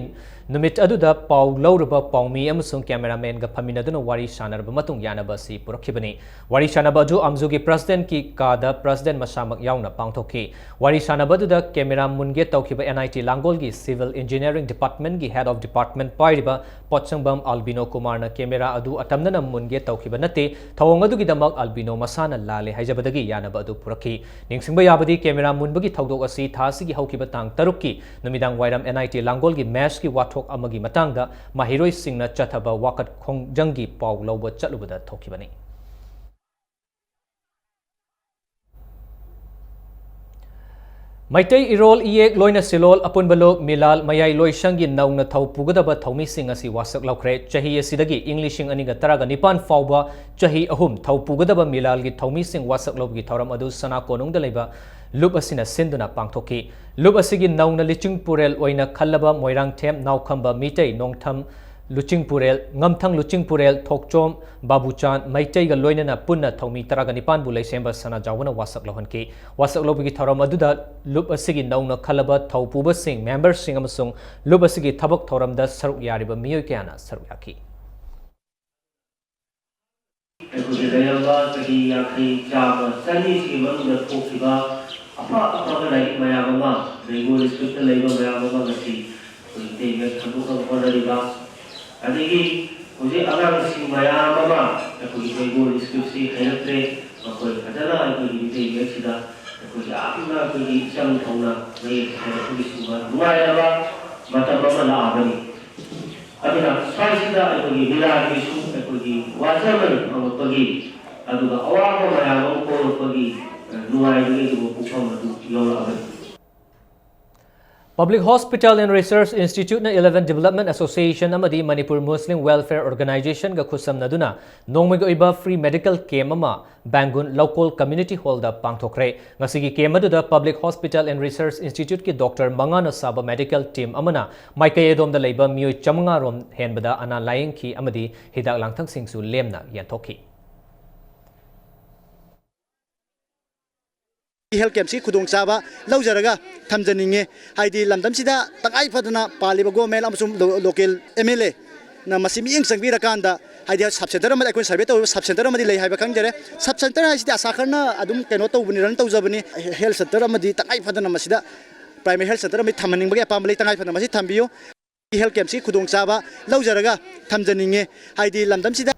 ꯅꯨꯃꯤꯠ ꯑꯗꯨꯗ ꯄꯥꯎ ꯂꯧꯔꯨꯕ ꯄꯥꯎꯃꯤ ꯑꯃꯁꯨꯡ cameraman ꯒ ꯐꯝꯃꯤꯟꯅꯗꯨꯅ ꯋꯥꯔꯤ ꯁꯥꯟꯅꯔꯕ ꯃꯇꯨꯡ ꯌꯥꯅꯕ ꯑꯁꯤ ꯄꯨꯔꯛꯈꯤꯕꯅꯤ꯫ ꯋꯥꯔꯤ ꯁꯥꯟꯅꯕ ꯑꯗꯨ ꯑꯥꯝꯖꯨꯒꯤ president ꯀꯤ ꯀꯥꯗ president ꯃꯁꯥꯃꯛ ꯌꯥꯎꯅ ꯄꯥꯡꯊꯣꯛꯈꯤ꯫ ꯋꯥꯔꯤ ꯁꯥꯟꯅꯕ ꯑꯗꯨꯗ camera ꯃꯨꯟꯒꯦ ꯇꯧꯈꯤꯕ N I T ꯂꯥꯡꯒꯣꯜꯒꯤ Civil Engineering Department ꯀꯤ Head of Department ꯄꯥꯏꯔꯤꯕ ꯄꯣꯠꯁꯪꯕꯝ ꯑꯜꯕꯤꯅꯣ ꯀꯨꯃꯥꯔꯅ camera ꯑꯗꯨ ꯑꯇꯝꯅꯅ ꯃꯨꯟꯒꯦ ꯇꯧꯈꯤꯕ ꯅꯠꯇꯦ, ꯊꯧꯑꯣꯡ ꯑꯗꯨꯒꯤꯗꯃꯛ ꯑꯜꯕꯤꯅꯣ ꯃꯁꯥꯅ ꯂꯥꯜꯂꯦ ꯍꯥꯏꯖꯕꯗꯒꯤ ꯌꯥꯅꯕ ꯑꯗꯨ ꯄꯨꯔꯛꯈꯤ꯫ ꯅꯤꯡꯁꯤꯡꯕ ꯌꯥꯕꯗꯤ, camera ꯃꯨꯟꯕꯒꯤ ꯊꯧꯗꯣꯛ ꯑꯁꯤ ꯊꯥ ꯑꯁꯤꯒꯤ ꯍꯧꯈꯤꯕ ꯇꯥꯡ ꯇꯔꯨꯛꯀꯤ ꯅꯨꯃꯤꯗꯥꯡ ꯋꯥꯏꯔꯝ N I T ꯂꯥꯡꯒꯣꯜꯒꯤ mess ꯀꯤ ꯋꯥꯊꯣꯛ ꯑꯃꯒꯤ ꯃꯇꯥꯡꯗ ꯃꯍꯩꯔꯣꯏꯁꯤꯡꯅ ꯆꯠꯊꯕ ꯋꯥꯀꯠ ꯈꯣꯡꯖꯪꯒꯤ ꯄꯥꯎ ꯂꯧꯕ ꯆꯠꯂꯨꯕꯗ ꯊꯣꯛꯈꯤꯕꯅꯤ꯫ ꯃꯩꯇꯩ ꯏꯔꯣꯜ ꯏꯌꯦꯛ ꯂꯣꯏꯅ ꯁꯤꯂꯣꯜ ꯑꯄꯨꯟꯕ ꯂꯨꯞ ꯃꯤꯂꯥꯜ ꯃꯌꯥꯏ ꯂꯣꯏꯁꯪꯒꯤ ꯅꯧꯅ ꯊꯧ ꯄꯨꯒꯗꯕ ꯊꯧꯃꯤꯁꯤꯡ ꯑꯁꯤ ꯋꯥꯁꯛ ꯂꯧꯈ꯭ꯔꯦ꯫ ꯆꯍꯤ ꯑꯁꯤꯗꯒꯤ ꯏꯪ ꯂꯤꯁꯤꯡ ꯑꯅꯤꯒ ꯇꯔꯥꯒ ꯅꯤꯄꯥꯟ ꯐꯥꯎꯕ ꯆꯍꯤ ꯑꯍꯨꯝ ꯊꯧ ꯄꯨꯒꯗꯕ ꯃꯤꯂꯥꯜꯒꯤ ꯊꯧꯃꯤꯁꯤꯡ ꯋꯥꯁꯛ ꯂꯧꯕꯒꯤ ꯊꯧꯔꯝ ꯑꯗꯨ ꯁꯅꯥ ꯀꯣꯅꯨꯡꯗ ꯂꯩꯕ ꯂꯨꯞ ꯑꯁꯤꯅ ꯁꯤꯟꯗꯨꯅ ꯄꯥꯡꯊꯣꯛꯈꯤ꯫ ꯂꯨꯞ ꯑꯁꯤꯒꯤ ꯅꯧꯅ ꯂꯨꯆꯤꯡꯄꯨꯔꯦꯜ ꯑꯣꯏꯅ ꯈꯜꯂꯕ ꯃꯣꯏꯔꯥꯡꯊꯦꯝ, ꯅꯥꯎꯈꯝꯕ ꯃꯤꯇꯩ, ꯅꯣꯡꯊꯝ ꯂꯨꯆꯤꯡꯄꯨꯔꯦꯜ, ꯉꯝꯊꯪ ꯂꯨꯆꯤꯡꯄꯨꯔꯦꯜ, ꯊꯣꯛꯆꯣꯝ ꯕꯥꯕꯨꯆꯥꯟ ꯃꯩꯇꯩꯒ ꯂꯣꯏꯅꯅ ꯄꯨꯟꯅ ꯊꯧꯃꯤ ꯇꯔꯥꯒ ꯅꯤꯄꯥꯟꯕꯨ ꯂꯩꯁꯦꯝꯕ ꯁꯅꯥꯖꯥꯎꯕꯅ ꯋꯥꯁꯛ ꯂꯧꯍꯟꯈꯤ꯫ ꯋꯥꯁꯛ ꯂꯧꯕꯒꯤ ꯊꯧꯔꯝ ꯑꯗꯨꯗ ꯂꯨꯞ ꯑꯁꯤꯒꯤ ꯅꯧꯅ ꯈꯜꯂꯕ ꯊꯧꯄꯨꯕꯁꯤꯡ, ꯃꯦꯝꯕꯔꯁꯤꯡ ꯑꯃꯁꯨꯡ ꯂꯨꯞ ꯑꯁꯤꯒꯤ ꯊꯕꯛ ꯊꯧꯔꯝꯗ ꯁꯔꯨꯛ ꯌꯥꯔꯤꯕ ꯃꯤꯑꯣꯏ ꯀꯌꯥꯅ ꯁꯔꯨꯛ ꯌꯥꯈꯤ꯫ ꯑꯩꯈꯣꯏꯒꯤ ꯂꯩꯔꯝꯕ ꯆꯍꯤ ꯌꯥꯡꯈꯩ, ꯆꯥꯝꯃ, ꯆꯅꯤꯁꯤꯒꯤ ꯃꯅꯨꯡꯗ ꯊꯣꯛꯈꯤꯕ ꯑꯐ ꯑꯐꯕ ꯂꯥꯏꯔꯤꯛ ꯃꯌꯥꯝ ꯑꯃ, ꯕꯦꯡꯒꯣꯂꯤ ꯁ꯭ꯀ꯭ꯔꯤꯞꯇ ꯂꯩꯕ ꯃꯌꯥꯝ ꯑꯃ ꯉꯁꯤ ꯑꯩꯈꯣꯏ ꯃꯤꯇꯩ ꯃꯌꯦꯛ ꯁꯟꯗꯣꯛꯅꯕ ꯍꯣꯠꯅꯔꯤꯕ, ꯑꯗꯒꯤ ꯍꯧꯖꯤꯛ ꯑꯉꯥꯡꯁꯤꯡ ꯃꯌꯥꯝ ꯑꯃ ꯑꯩꯈꯣꯏꯒꯤ ꯕꯦꯡꯒꯣꯂꯤ ꯁ꯭ꯀ꯭ꯔꯤꯞꯁꯤ ꯍꯩꯔꯛꯇ꯭ꯔꯦ꯫ ꯃꯈꯣꯏ ꯐꯖꯅ ꯑꯩꯈꯣꯏꯒꯤ ꯃꯤꯇꯩ ꯃꯌꯦꯛꯁꯤꯗ ꯑꯩꯈꯣꯏ ꯌꯥꯝꯅ ꯑꯩꯈꯣꯏꯒꯤ ꯏꯆꯪ ꯊꯧꯅ ꯃꯌꯦꯛ ꯍꯩꯔꯛꯄꯒꯤ ꯁꯤꯒꯨꯝꯕ ꯅꯨꯡꯉꯥꯏꯔꯕ ꯃꯇꯝ ꯑꯃ ꯂꯥꯛꯑꯕꯅꯤ꯫ ꯑꯗꯨꯅ ꯁ꯭ꯋꯥꯏꯁꯤꯗ ꯑꯩꯈꯣꯏꯒꯤ ꯂꯤꯂꯥꯒꯤꯁꯨ ꯑꯩꯈꯣꯏꯒꯤ ꯋꯥꯖꯃꯟ ꯐꯪꯂꯛꯄꯒꯤ, ꯑꯗꯨꯒ ꯑꯋꯥꯕ ꯃꯌꯥꯝ ꯑꯃ ꯀꯣꯛꯂꯛꯄꯒꯤ, ꯑ, ꯅꯨꯡꯉꯥꯏꯕꯒꯤ ꯑꯗꯨꯒꯨꯝꯕ ꯄꯨꯡꯐꯝ ꯑꯗꯨ ꯌꯧꯔꯛꯑꯕꯅꯤ꯫ Public Hospital and Research Institute ꯅ Eleven Development Association ꯑꯃꯗꯤ Manipur Muslim Welfare Organization ꯒ ꯈꯨꯠꯁꯝꯅꯗꯨꯅ ꯅꯣꯡꯃꯒꯤ ꯑꯣꯏꯕ free medical camp ꯑꯃ ꯕꯦꯡꯒꯨꯟ ꯂꯧꯀꯣꯜ community hall ꯗ ꯄꯥꯡꯊꯣꯛꯈ꯭ꯔꯦ꯫ ꯉꯁꯤꯒꯤ camp ꯑꯗꯨꯗ Public Hospital and Research Institute ꯀꯤ doctor ꯃꯉꯥꯅ ꯁꯥꯕ medical team ꯑꯃꯅ ꯃꯥꯏꯀꯩ ꯑꯗꯣꯝꯗ ꯂꯩꯕ ꯃꯤꯑꯣꯏ ꯆꯥꯃꯉꯥ ꯔꯣꯝ ꯍꯦꯟꯕꯗ ꯑꯅꯥ ꯂꯥꯌꯦꯡꯈꯤ ꯑꯃꯗꯤ ꯍꯤꯗꯥꯛ ꯂꯥꯡꯊꯛꯁꯤꯡꯁꯨ ꯂꯦꯝꯅ ꯌꯦꯟꯊꯣꯛꯈꯤ꯫ Health camp ꯁꯤ ꯈꯨꯗꯣꯡꯆꯥꯕ ꯂꯧꯖꯔꯒ ꯊꯝꯖꯅꯤꯡꯉꯦ꯫ ꯍꯥꯏꯗꯤ ꯂꯝꯗꯝꯁꯤꯗ ꯇꯉꯥꯏ ꯐꯗꯅ ꯄꯥꯜꯂꯤꯕ government ꯑꯃꯁꯨꯡ lo-, local M L A ꯅ ꯃꯁꯤ ꯃꯤꯠꯌꯦꯡ ꯆꯪꯕꯤꯔꯀꯥꯟꯗ, ꯍꯥꯏꯗꯤ sub center ꯑꯃꯗꯤ, ꯑꯩꯈꯣꯏꯅ survey ꯇꯧꯔꯤꯕ sub center ꯑꯃꯗꯤ ꯂꯩ ꯍꯥꯏꯕ ꯈꯪꯖꯔꯦ꯫ Sub center ꯍꯥꯏꯁꯤꯗꯤ ꯑꯁꯥ ꯈꯔꯅ ꯑꯗꯨꯝ ꯀꯩꯅꯣ ꯇꯧꯕꯅꯤ, run ꯇꯧꯖꯕꯅꯤ꯫ Health center ꯑꯃꯗꯤ ꯇꯉꯥꯏ ꯐꯗꯅ ꯃꯁꯤꯗ, primary health center ꯑꯃꯗꯤ ꯊꯝꯍꯟꯅꯤꯡꯕꯒꯤ ꯑꯄꯥꯝꯕ ꯂꯩ, ꯇꯉꯥꯏ ꯐꯗꯅ ꯃꯁꯤ ꯊꯝꯕꯤꯌꯨ꯫ Health camp ꯁꯤ ꯈꯨꯗꯣꯡꯆꯥꯕ ꯂꯧꯖꯔꯒ ꯊꯝꯖꯅꯤꯡꯉꯦ꯫ ꯍꯥꯏꯗꯤ ꯂꯝꯗꯝꯁꯤꯗ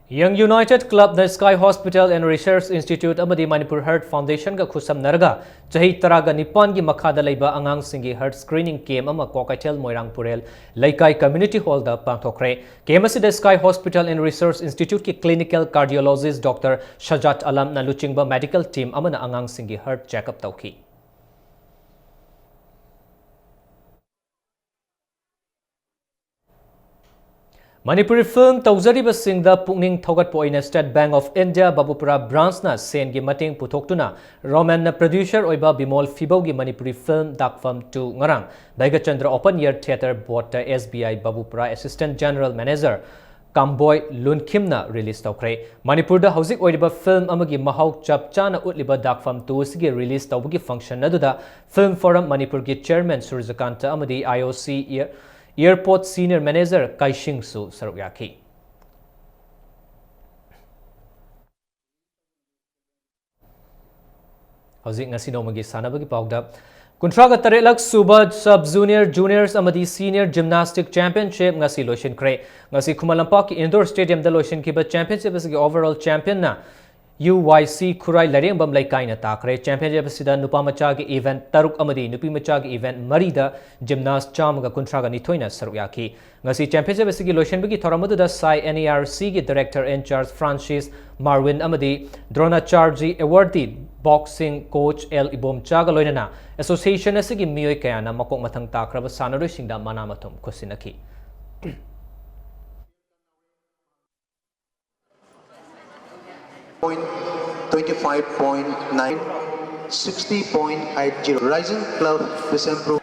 Young United Club ꯅ Sky Hospital and Research Institute ꯑꯃꯗꯤ Manipur Heart Foundation ꯒ ꯈꯨꯠꯁꯝꯅꯔꯒ ꯆꯍꯤ ꯇꯔꯥꯒ ꯅꯤꯄꯥꯟꯒꯤ ꯃꯈꯥꯗ ꯂꯩꯕ ꯑꯉꯥꯡꯁꯤꯡꯒꯤ heart screening camp ꯑꯃ ꯀ꯭ꯋꯥꯀꯩꯊꯦꯜ ꯃꯣꯏꯔꯥꯡ ꯄꯨꯔꯦꯜ ꯂꯩꯀꯥꯏ community hall ꯗ ꯄꯥꯡꯊꯣꯛꯈ꯭ꯔꯦ꯫ Camp ꯑꯁꯤꯗ Sky Hospital and Research Institute ꯀꯤ clinical cardiologist doctor ꯁꯖꯥꯠ ꯑꯂꯝꯅ ꯂꯨꯆꯤꯡꯕ medical team ꯑꯃꯅ ꯑꯉꯥꯡꯁꯤꯡꯒꯤ heart checkup ꯇꯧꯈꯤ꯫ ꯃꯅꯤꯄꯨꯔꯤ ꯐꯤꯜꯝ ꯇꯧꯖꯔꯤꯕꯁꯤꯡꯗ ꯄꯨꯛꯅꯤꯡ ꯊꯧꯒꯠꯄ ꯑꯣꯏꯅ State Bank of India ꯕꯕꯨꯄꯨꯔꯥ branchꯅ ꯁꯦꯟꯒꯤ ꯃꯇꯦꯡ ꯄꯨꯊꯣꯛꯇꯨꯅ ꯔꯣꯃꯦꯟꯅ producer ꯑꯣꯏꯕ ꯕꯤꯃꯣꯜ ꯐꯤꯕꯧꯒꯤ ꯃꯅꯤꯄꯨꯔꯤ ꯐꯤꯜꯝ ꯗꯥꯛꯐꯝ two ꯉꯔꯥꯡ Bhagyachandra Open Air Theatre ꯕꯣꯠꯇ S B I ꯕꯕꯨꯄꯨꯔꯥ Assistant General Manager ꯀꯥꯝꯕꯣꯏ ꯂꯨꯟꯈꯤꯝꯅ release ꯇꯧꯈ꯭ꯔꯦ꯫ ꯃꯅꯤꯄꯨꯔꯗ ꯍꯧꯖꯤꯛ ꯑꯣꯏꯔꯤꯕ ꯐꯤꯜꯝ ꯑꯃꯒꯤ ꯃꯍꯥꯎ ꯆꯞ ꯆꯥꯅ ꯎꯠꯂꯤꯕ ꯗꯥꯛꯐꯝ two ꯑꯁꯤꯒꯤ release ꯇꯧꯕꯒꯤ function ꯑꯗꯨꯗ Film Forum ꯃꯅꯤꯄꯨꯔꯒꯤ chairman ꯁꯨꯔꯖꯀꯥꯟꯇ ꯑꯃꯗꯤ I O C Air-, Airport senior manager ꯀꯥꯏꯁꯤꯡꯁꯨ ꯁꯔꯨꯛ ꯌꯥꯈꯤ꯫ ꯍꯧꯖꯤꯛ ꯉꯁꯤ ꯅꯣꯡꯃꯒꯤ ꯁꯥꯟꯅꯕꯒꯤ ꯄꯥꯎꯗ, ꯀꯨꯟꯊ꯭ꯔꯥꯒ ꯇꯔꯦꯠꯂꯛ ꯁꯨꯕ Sub Junior, Juniors ꯑꯃꯗꯤ Senior Gymnastic Championship ꯉꯁꯤ ꯂꯣꯏꯁꯤꯟꯈ꯭ꯔꯦ꯫ ꯉꯁꯤ ꯈꯨꯃꯟ ꯂꯝꯄꯥꯛꯀꯤ indoor stadiumꯗ ꯂꯣꯏꯁꯤꯟꯈꯤꯕ championship ꯑꯁꯤꯒꯤ overall championꯅ U Y C ꯈꯨꯔꯥꯏ ꯂꯥꯏꯔꯦꯝꯕꯝ ꯂꯩꯀꯥꯏꯅ ꯇꯥꯈ꯭ꯔꯦ꯫ Championship ꯑꯁꯤꯗ ꯅꯨꯄꯥ ꯃꯆꯥꯒꯤ event ꯇꯔꯨꯛ ꯑꯃꯗꯤ ꯅꯨꯄꯤ ꯃꯆꯥꯒꯤ event ꯃꯔꯤꯗ gymnast ꯆꯥꯝꯃꯒ ꯀꯨꯟꯊ꯭ꯔꯥꯒ ꯅꯤꯊꯣꯏꯅ ꯁꯔꯨꯛ ꯌꯥꯈꯤ꯫ ꯉꯁꯤ championship ꯑꯁꯤꯒꯤ ꯂꯣꯏꯁꯤꯟꯕꯒꯤ ꯊꯧꯔꯝ ꯑꯗꯨꯗ ꯁꯥꯏ N E R Cꯒꯤ director in charge Francis Marwin ꯑꯃꯗꯤ Dronacharya awardee boxing coach L ꯏꯕꯣꯝꯆꯥꯒ ꯂꯣꯏꯅꯅ association ꯑꯁꯤꯒꯤ ꯃꯤꯑꯣꯏ ꯀꯌꯥꯅ ꯃꯀꯣꯛ ꯃꯊꯪ ꯇꯥꯈ꯭ꯔꯕ ꯁꯥꯟꯅꯔꯣꯏꯁꯤꯡꯗ ꯃꯅꯥ ꯃꯊꯨꯝ ꯈꯨꯠꯁꯤꯟꯅꯈꯤ꯫ Point twenty-five point nine, sixty point eight zero. Rising Club Bishnupur.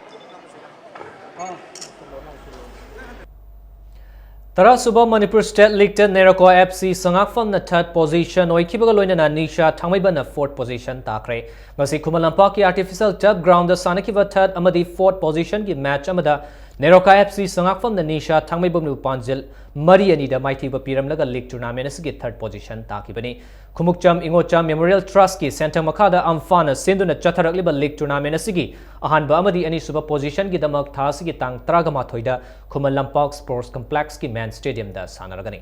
ꯇꯔꯥꯁꯨꯕ Manipur State Leagueꯇ NEROCA F C ꯁꯉꯥꯛꯐꯝꯅ third position ꯑꯣꯏꯈꯤꯕꯒ ꯂꯣꯏꯅꯅ ꯅꯤꯁꯥ ꯊꯥꯡꯃꯩꯕꯟꯅ fourth position ꯇꯥꯈ꯭ꯔꯦ꯫ ꯉꯁꯤ ꯈꯨꯃꯟ ꯂꯝꯄꯥꯛꯀꯤ artificial turf groundꯗ ꯁꯥꯟꯅꯈꯤꯕ third ꯑꯃꯗꯤ fourth positionꯒꯤ match ꯑꯃꯗ ꯅꯦꯔꯣꯀꯥ F C ꯁꯉꯥꯛꯐꯝꯅ ꯅꯤꯁꯥ ꯊꯥꯡꯃꯩꯕꯟꯕꯨ ꯄꯥꯟꯖꯤꯜ ꯃꯔꯤ ꯑꯅꯤꯗ ꯃꯥꯏꯊꯤꯕ ꯄꯤꯔꯝꯂꯒ league tournament ꯑꯁꯤꯒꯤ third position ꯇꯥꯈꯤꯕꯅꯤ꯫ ꯈꯨꯃꯨꯛꯆꯝ ꯏꯉꯣꯆꯥ Memorial Trustꯀꯤ ꯁꯦꯟꯊꯪ ꯃꯈꯥꯗ ꯑꯝꯐꯥꯅ ꯁꯤꯟꯗꯨꯅ ꯆꯠꯊꯔꯛꯂꯤꯕ league tournamentꯁꯤꯒꯤ ꯑꯍꯥꯟꯕ ꯑꯃꯗꯤ ꯑꯅꯤꯁꯨꯕ positionꯒꯤꯗꯃꯛ ꯊꯥ ꯑꯁꯤꯒꯤ ꯇꯥꯡ ꯇꯔꯥꯃꯥꯊꯣꯏꯗ ꯈꯨꯃꯟ ꯂꯝꯄꯥꯛ Sports Complexꯀꯤ main stadiumꯗ ꯁꯥꯟꯅꯔꯒꯅꯤ꯫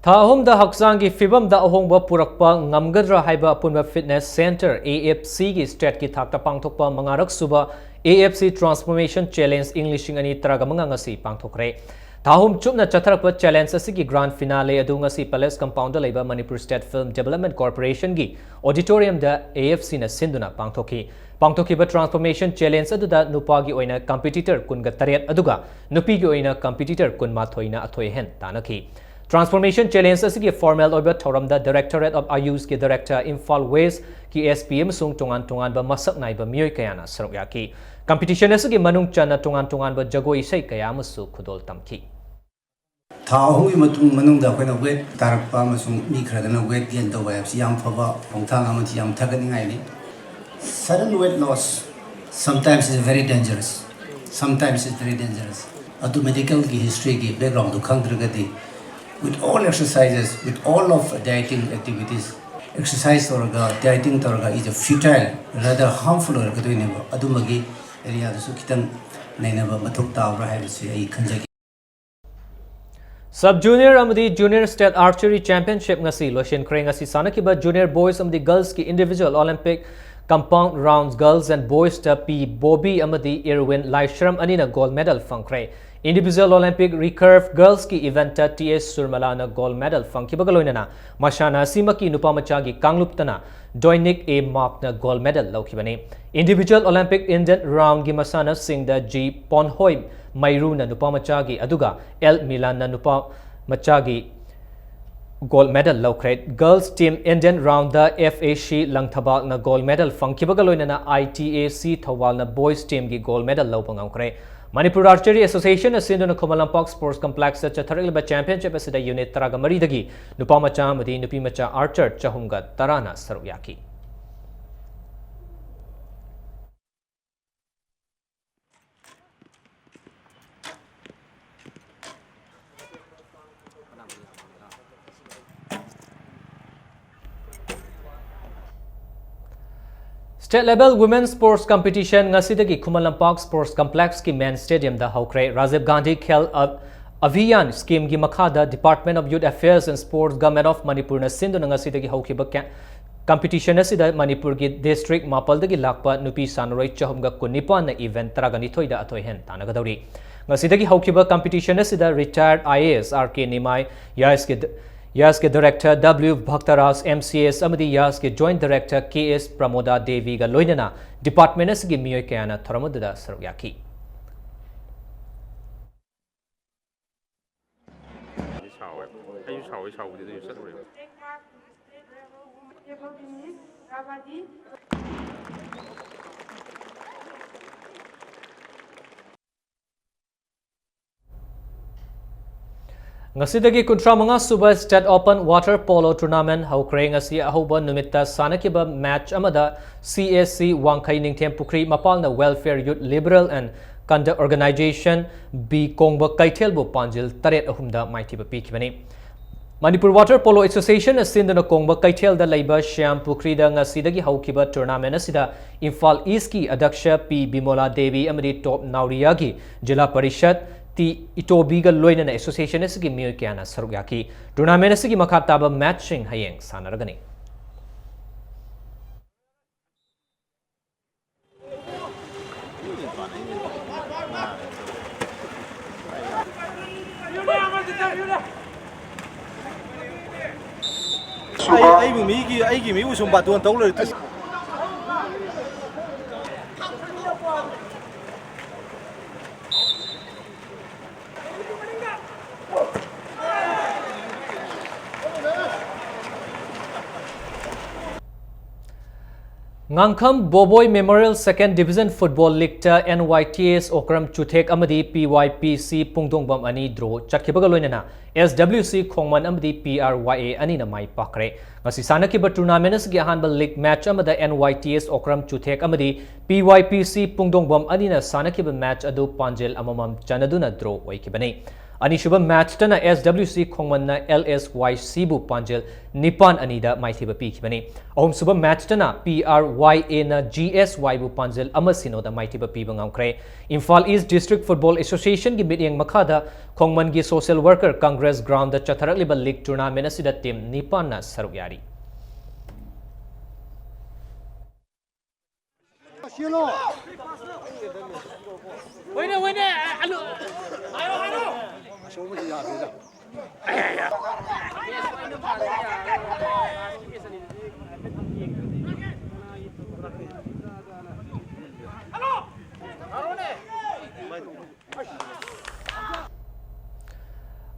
ꯊꯥ ꯑꯍꯨꯝꯗ ꯍꯛꯆꯥꯡꯒꯤ ꯐꯤꯕꯝꯗ ꯑꯍꯣꯡꯕ ꯄꯨꯔꯛꯄ ꯉꯝꯒꯗ꯭ꯔꯥ ꯍꯥꯏꯕ ꯑꯄꯨꯟꯕ fitness center, A F Cꯒꯤ stateꯀꯤ ꯊꯥꯛꯇ ꯄꯥꯡꯊꯣꯛꯄ ꯃꯉꯥꯔꯛ ꯁꯨꯕ A F C Transformation Challenge ꯏꯪ ꯂꯤꯁꯤꯡ ꯑꯅꯤ ꯇꯔꯥꯃꯉꯥ ꯉꯁꯤ ꯄꯥꯡꯊꯣꯛꯈ꯭ꯔꯦ꯫ ꯊꯥ ꯑꯍꯨꯝ ꯆꯨꯞꯅ ꯆꯠꯊꯔꯛꯄ challenge ꯑꯁꯤꯒꯤ grand finale ꯑꯗꯨ ꯉꯁꯤ Palace Compoundꯗ ꯂꯩꯕ Manipur State Film Development Corporationꯒꯤ auditoriumꯗ A F Cꯅ ꯁꯤꯟꯗꯨꯅ ꯄꯥꯡꯊꯣꯛꯈꯤ꯫ ꯄꯥꯡꯊꯣꯛꯈꯤꯕ Transformation Challenge ꯑꯗꯨꯗ ꯅꯨꯄꯥꯒꯤ ꯑꯣꯏꯅ competitor ꯀꯨꯟꯒ ꯇꯔꯦꯠ ꯑꯗꯨꯒ ꯅꯨꯄꯤꯒꯤ ꯑꯣꯏꯅ competitor ꯀꯨꯟꯃꯥꯊꯣꯏꯅ ꯑꯊꯣꯏ ꯑꯍꯦꯟ ꯇꯥꯟꯅꯈꯤ꯫ Transformation Challenge ꯑꯁꯤꯒꯤ formal ꯑꯣꯏꯕ ꯊꯧꯔꯝꯗ Directorate of AYUSꯀꯤ Director, Imphal Westꯀꯤ S P ꯑꯃꯁꯨꯡ ꯇꯣꯉꯥꯟ ꯇꯣꯉꯥꯟꯕ ꯃꯁꯛ ꯅꯥꯏꯕ ꯃꯤꯑꯣꯏ ꯀꯌꯥꯅ ꯁꯔꯨꯛ ꯌꯥꯈꯤ꯫ Competition ꯑꯁꯤꯒꯤ ꯃꯅꯨꯡ ꯆꯟꯅ ꯇꯣꯉꯥꯟ ꯇꯣꯉꯥꯟꯕ ꯖꯒꯣꯏ ꯏꯁꯩ ꯀꯌꯥ ꯑꯃꯁꯨ ꯈꯨꯗꯣꯜ ꯇꯝꯈꯤ꯫ ꯊꯥ ꯑꯍꯨꯝꯒꯤ ꯃꯇꯨꯡ ꯃꯅꯨꯡꯗ ꯑꯩꯈꯣꯏꯅ weight ꯇꯥꯔꯛꯄ ꯑꯃꯁꯨꯡ ꯃꯤ ꯈꯔꯗꯅ weight gain ꯇꯧꯕ ꯍꯥꯏꯕꯁꯤ ꯌꯥꯝ ꯐꯕ ꯈꯣꯡꯊꯥꯡ ꯑꯃꯗꯤ ꯌꯥꯝ ꯊꯥꯒꯠꯅꯤꯡꯉꯥꯏꯅꯤ꯫ Sudden weight loss sometimes is very dangerous, sometimes is very dangerous. ꯑꯗꯨ medicalꯒꯤ historyꯒꯤ backgroundꯗꯨ ꯈꯪꯗ꯭ꯔꯒꯗꯤ, with all exercises, with all of dieting activities, exercise ꯇꯧꯔꯒ dieting ꯇꯧꯔꯒ is a futile, rather harmful ꯑꯣꯏꯔꯛꯀꯗꯣꯏꯅꯦꯕ꯫ ꯑꯗꯨꯝꯕꯒꯤ areaꯗꯁꯨ ꯈꯤꯇꯪ ꯅꯩꯅꯕ ꯃꯊꯧ ꯇꯥꯕ꯭ꯔꯥ ꯍꯥꯏꯕꯁꯤ ꯑꯩ ꯈꯟꯖꯒꯦ꯫ Sub Junior ꯑꯃꯗꯤ Junior State Archery Championship ꯉꯁꯤ ꯂꯣꯏꯁꯤꯟꯈ꯭ꯔꯦ꯫ ꯉꯁꯤ ꯁꯥꯟꯅꯈꯤꯕ Junior Boys ꯑꯃꯗꯤ Girlsꯀꯤ Individual Olympic Compound Rounds Girls and Boysꯇ ꯄꯤ ꯕꯣꯕꯤ ꯑꯃꯗꯤ ꯏꯔꯋꯤꯟ ꯂꯥꯏꯁ꯭ꯔꯝ ꯑꯅꯤꯅ gold medal ꯐꯪꯈ꯭ꯔꯦ꯫ Individual Olympic Recurve Girlsꯀꯤ eventꯇ ꯇꯤ ꯑꯦꯁ ꯁꯨꯔꯃꯂꯥꯅ gold medal ꯐꯪꯈꯤꯕꯒ ꯂꯣꯏꯅꯅ ꯃꯁꯥꯟꯅ ꯑꯁꯤꯃꯛꯀꯤ ꯅꯨꯄꯥ ꯃꯆꯥꯒꯤ ꯀꯥꯡꯂꯨꯞꯇꯅ ꯗꯣꯏꯅꯤꯛ ꯑꯦ ꯃꯥꯔꯛꯅ gold medal ꯂꯧꯈꯤꯕꯅꯤ꯫ Individual Olympic Indian Roundꯒꯤ ꯃꯁꯥꯟꯅꯁꯤꯡꯗ ꯖꯤ ꯄꯣꯟꯍꯣꯏ ꯃꯩꯔꯨꯅ ꯅꯨꯄꯥ ꯃꯆꯥꯒꯤ ꯑꯗꯨꯒ ꯑꯦꯜ ꯃꯤꯂꯥꯟꯅ ꯅꯨꯄꯥ ꯃꯆꯥꯒꯤ gold medal ꯂꯧꯈ꯭ꯔꯦ꯫ Girls Team Indian Roundꯗ F A C ꯂꯪꯊꯕꯥꯜꯅ gold medal ꯐꯪꯈꯤꯕꯒ ꯂꯣꯏꯅꯅ I T A C ꯊꯧꯕꯥꯜꯅ Boys Teamꯒꯤ gold medal ꯂꯧꯕ ꯉꯝꯈ꯭ꯔꯦ꯫ Manipur Archery Associationꯅ ꯁꯤꯟꯗꯨꯅ ꯈꯨꯃꯟ ꯂꯝꯄꯥꯛ Sports Complexꯇ ꯆꯠꯊꯔꯛꯂꯤꯕ championship ꯑꯁꯤꯗ unit ꯇꯔꯥꯒ ꯃꯔꯤꯗꯒꯤ ꯅꯨꯄꯥ ꯃꯆꯥ ꯑꯃꯗꯤ ꯅꯨꯄꯤ ꯃꯆꯥ archer ꯆꯍꯨꯝꯒ ꯇꯔꯥꯅ ꯁꯔꯨꯛ ꯌꯥꯈꯤ꯫ State Level Women Sports Competition ꯉꯁꯤꯗꯒꯤ ꯈꯨꯃꯟ ꯂꯝꯄꯥꯛ Sports Complexꯀꯤ main stadiumꯗ ꯍꯧꯈ꯭ꯔꯦ꯫ Rajiv Gandhi Khel Ab-, Abhiyan schemeꯒꯤ ꯃꯈꯥꯗ Department of Youth Affairs and Sports, Government of Manipurꯅ ꯁꯤꯟꯗꯨꯅ ꯉꯁꯤꯗꯒꯤ ꯍꯧꯈꯤꯕ ꯀꯦ-, Competition ꯑꯁꯤꯗ ꯃꯅꯤꯄꯨꯔꯒꯤ district ꯃꯥꯄꯜꯗꯒꯤ ꯂꯥꯛꯄ ꯅꯨꯄꯤ ꯁꯥꯟꯅꯔꯣꯏ ꯆꯍꯨꯝꯒ ꯀꯨꯟꯅꯤꯄꯥꯟꯅ event ꯇꯔꯥꯒ ꯅꯤꯊꯣꯏꯗ ꯑꯊꯣꯏ ꯑꯍꯦꯟ ꯇꯥꯟꯅꯒꯗꯧꯔꯤ꯫ ꯉꯁꯤꯗꯒꯤ ꯍꯧꯈꯤꯕ competition ꯑꯁꯤꯗ retired I A S R K Nimai, ꯌꯥꯏꯁꯀꯤ the-, ꯌꯥꯏꯁꯀꯤ director W ꯚꯛꯇꯔꯥꯖ, M C S ꯑꯃꯗꯤ ꯌꯥꯏꯁꯀꯤ joint director K S ꯄ꯭ꯔꯃꯣꯗꯥ ꯗꯦꯕꯤꯒ ꯂꯣꯏꯅꯅ department ꯑꯁꯤꯒꯤ ꯃꯤꯑꯣꯏ ꯀꯌꯥꯅ ꯊꯧꯔꯝ ꯑꯗꯨꯗ ꯁꯔꯨꯛ ꯌꯥꯈꯤ꯫ ꯑꯩ ꯁꯥꯎꯋꯦ꯫ ꯑꯩꯁꯨ ꯁꯥꯎꯋꯦ, ꯁꯥꯎꯕꯗꯤ ꯑꯗꯨ ꯆꯠꯂꯨꯔꯦ꯫ ꯉꯁꯤꯗꯒꯤ ꯀꯨꯟꯊ꯭ꯔꯥ ꯃꯉꯥ ꯁꯨꯕ State Open Water Polo Tournament ꯍꯧꯈ꯭ꯔꯦ꯫ ꯉꯁꯤ ꯑꯍꯧꯕ ꯅꯨꯃꯤꯠꯇ ꯁꯥꯟꯅꯈꯤꯕ match ꯑꯃꯗ C S C ꯋꯥꯡꯈꯩ ꯅꯤꯡꯊꯦꯝ ꯄꯨꯈ꯭ꯔꯤ ꯃꯄꯥꯜꯅ Welfare Youth Liberal and Conduct Organization, B ꯀꯣꯡꯕ ꯀꯩꯊꯦꯜꯕꯨ ꯄꯥꯟꯖꯤꯜ ꯇꯔꯦꯠ ꯑꯍꯨꯝꯗ ꯃꯥꯏꯊꯤꯕ ꯄꯤꯈꯤꯕꯅꯤ꯫ ꯃꯅꯤꯄꯨꯔ Water Polo Association ꯅ ꯁꯤꯟꯗꯨꯅ ꯀꯣꯡꯕ ꯀꯩꯊꯦꯜꯗ ꯂꯩꯕ ꯁ꯭ꯌꯥꯝ ꯄꯨꯈ꯭ꯔꯤꯗ ꯉꯁꯤꯗꯒꯤ ꯍꯧꯈꯤꯕ tournament ꯑꯁꯤꯗ ꯏꯝꯐꯥꯜ East ꯀꯤ ꯑꯗ꯭ꯌꯛꯁ ꯄꯤ ꯕꯤꯃꯣꯂꯥ ꯗꯦꯕꯤ ꯑꯃꯗꯤ ꯇꯣꯞ ꯅꯥꯎꯔꯤꯌꯥꯒꯤ ꯖꯤꯂꯥ ꯄꯔꯤꯁꯠ ꯇꯤ ꯏꯇꯣꯕꯤꯒ ꯂꯣꯏꯅꯅ association ꯑꯁꯤꯒꯤ ꯃꯤꯑꯣꯏ ꯀꯌꯥꯅ ꯁꯔꯨꯛ ꯌꯥꯈꯤ꯫ Tournament ꯑꯁꯤꯒꯤ ꯃꯈꯥ ꯇꯥꯕ match ꯁꯤꯡ ꯍꯌꯦꯡ ꯁꯥꯟꯅꯔꯒꯅꯤ꯫ ꯑꯩ, ꯑꯩꯕꯨ ꯃꯤꯒꯤ, ꯑꯩꯒꯤ ꯃꯤꯕꯨ ꯁꯨꯝ ꯕꯥꯇꯣꯟ ꯇꯧ ꯂꯩꯔꯦ꯫ ꯉꯥꯡꯈꯝ ꯕꯣꯕꯣꯏ Memorial Second Division Football League ꯇ N Y T S Okram ꯆꯨꯊꯦꯛ ꯑꯃꯗꯤ P Y P C ꯄꯨꯡꯗꯣꯡꯕꯝ ꯑꯅꯤ draw ꯆꯠꯈꯤꯕꯒ ꯂꯣꯏꯅꯅ S W C ꯈꯣꯡꯃꯟ ꯑꯃꯗꯤ P R Y A ꯑꯅꯤꯅ ꯃꯥꯏ ꯄꯥꯛꯈ꯭ꯔꯦ꯫ ꯉꯁꯤ ꯁꯥꯟꯅꯈꯤꯕ tournament ꯑꯁꯤꯒꯤ ꯑꯍꯥꯟꯕ league match ꯑꯃꯗ N Y T S Okram ꯆꯨꯊꯦꯛ ꯑꯃꯗꯤ P Y P C ꯄꯨꯡꯗꯣꯡꯕꯝ ꯑꯅꯤꯅ ꯁꯥꯟꯅꯈꯤꯕ match ꯑꯗꯨ ꯄꯥꯟꯖꯤꯜ ꯑꯃꯃꯝ ꯆꯟꯅꯗꯨꯅ draw ꯑꯣꯏꯈꯤꯕꯅꯤ꯫ ꯑꯅꯤꯁꯨꯕ match ꯇꯅ S W C ꯈꯣꯡꯃꯟꯅ L S Y C ꯕꯨ ꯄꯥꯟꯖꯤꯜ ꯅꯤꯄꯥꯟ ꯑꯅꯤꯗ ꯃꯥꯏꯊꯤꯕ ꯄꯤꯈꯤꯕꯅꯤ꯫ ꯑꯍꯨꯝꯁꯨꯕ match ꯇꯅ P R Y A ꯅ G S Y ꯕꯨ ꯄꯥꯟꯖꯤꯜ ꯑꯃ ꯁꯤꯅꯣꯗ ꯃꯥꯏꯊꯤꯕ ꯄꯤꯕ ꯉꯝꯈ꯭ꯔꯦ꯫ Imphal East District Football Association ꯒꯤ ꯃꯤꯠꯌꯦꯡ ꯃꯈꯥꯗ ꯈꯣꯡꯃꯟꯒꯤ social worker Congress ground ꯗ ꯆꯠꯊꯔꯛꯂꯤꯕ league tournament ꯑꯁꯤꯗ team ꯅꯤꯄꯥꯟꯅ ꯁꯔꯨꯛ ꯌꯥꯔꯤ꯫ ꯍꯣꯏꯅꯦ, ꯍꯣꯏꯅꯦ, ꯑꯂꯨ꯫ ꯑꯆꯧꯕꯁꯤ ꯌꯥꯗꯦꯗ꯫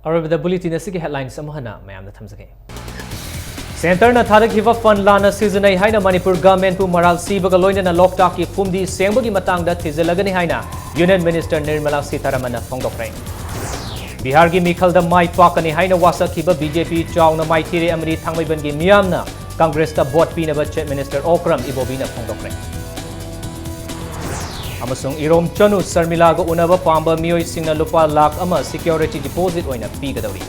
ꯑꯔꯣꯏꯕꯗ bulletin ꯑꯁꯤꯒꯤ headlines ꯑꯃꯨꯛ ꯍꯟꯅ ꯃꯌꯥꯝꯗ ꯊꯝꯖꯒꯦ꯫ ꯁꯦꯟꯇꯔꯅ ꯊꯥꯗꯈꯤꯕ fund ꯂꯥꯟꯅ ꯁꯤꯖꯤꯟꯅꯩ ꯍꯥꯏꯅ ꯃꯅꯤꯄꯨꯔ ꯒꯚꯔꯟꯃꯦꯟꯠꯄꯨ ꯃꯔꯥꯜ ꯁꯤꯕꯒ ꯂꯣꯏꯅꯅ ꯂꯣꯛꯇꯥꯛꯀꯤ ꯐꯨꯝꯗꯤ ꯁꯦꯡꯕꯒꯤ ꯃꯇꯥꯡꯗ ꯊꯤꯖꯤꯜꯂꯒꯅꯤ ꯍꯥꯏꯅ Union Minister ꯅꯤꯔꯃꯂꯥ ꯁꯤꯇꯥꯔꯥꯃꯟꯅ ꯐꯣꯡꯗꯣꯛꯈ꯭ꯔꯦ꯫ ꯕꯤꯍꯥꯔꯒꯤ ꯃꯤꯈꯜꯗ ꯃꯥꯏ ꯄꯥꯛꯀꯅꯤ ꯍꯥꯏꯅ ꯋꯥꯁꯛꯈꯤꯕ BJP ꯆꯥꯎꯅ ꯃꯥꯏꯊꯤꯔꯦ ꯑꯃꯗꯤ ꯊꯥꯡꯃꯩꯕꯟꯒꯤ ꯃꯤꯌꯥꯝꯅ ꯀꯪꯒ꯭ꯔꯦꯁꯇ vote ꯄꯤꯅꯕ Chief Minister ꯑꯣꯀ꯭ꯔꯝ ꯏꯕꯣꯕꯤꯅ ꯐꯣꯡꯗꯣꯛꯈ꯭ꯔꯦ꯫ ꯑꯃꯁꯨꯡ ꯏꯔꯣꯝ ꯆꯅꯨ ꯁꯔꯃꯤꯂꯥꯒ ꯎꯅꯕ ꯄꯥꯝꯕ ꯃꯤꯑꯣꯏꯁꯤꯡꯅ ꯂꯨꯄꯥ ꯂꯥꯈ ꯑꯃ security deposit ꯑꯣꯏꯅ ꯄꯤꯒꯗꯧꯔꯤ꯫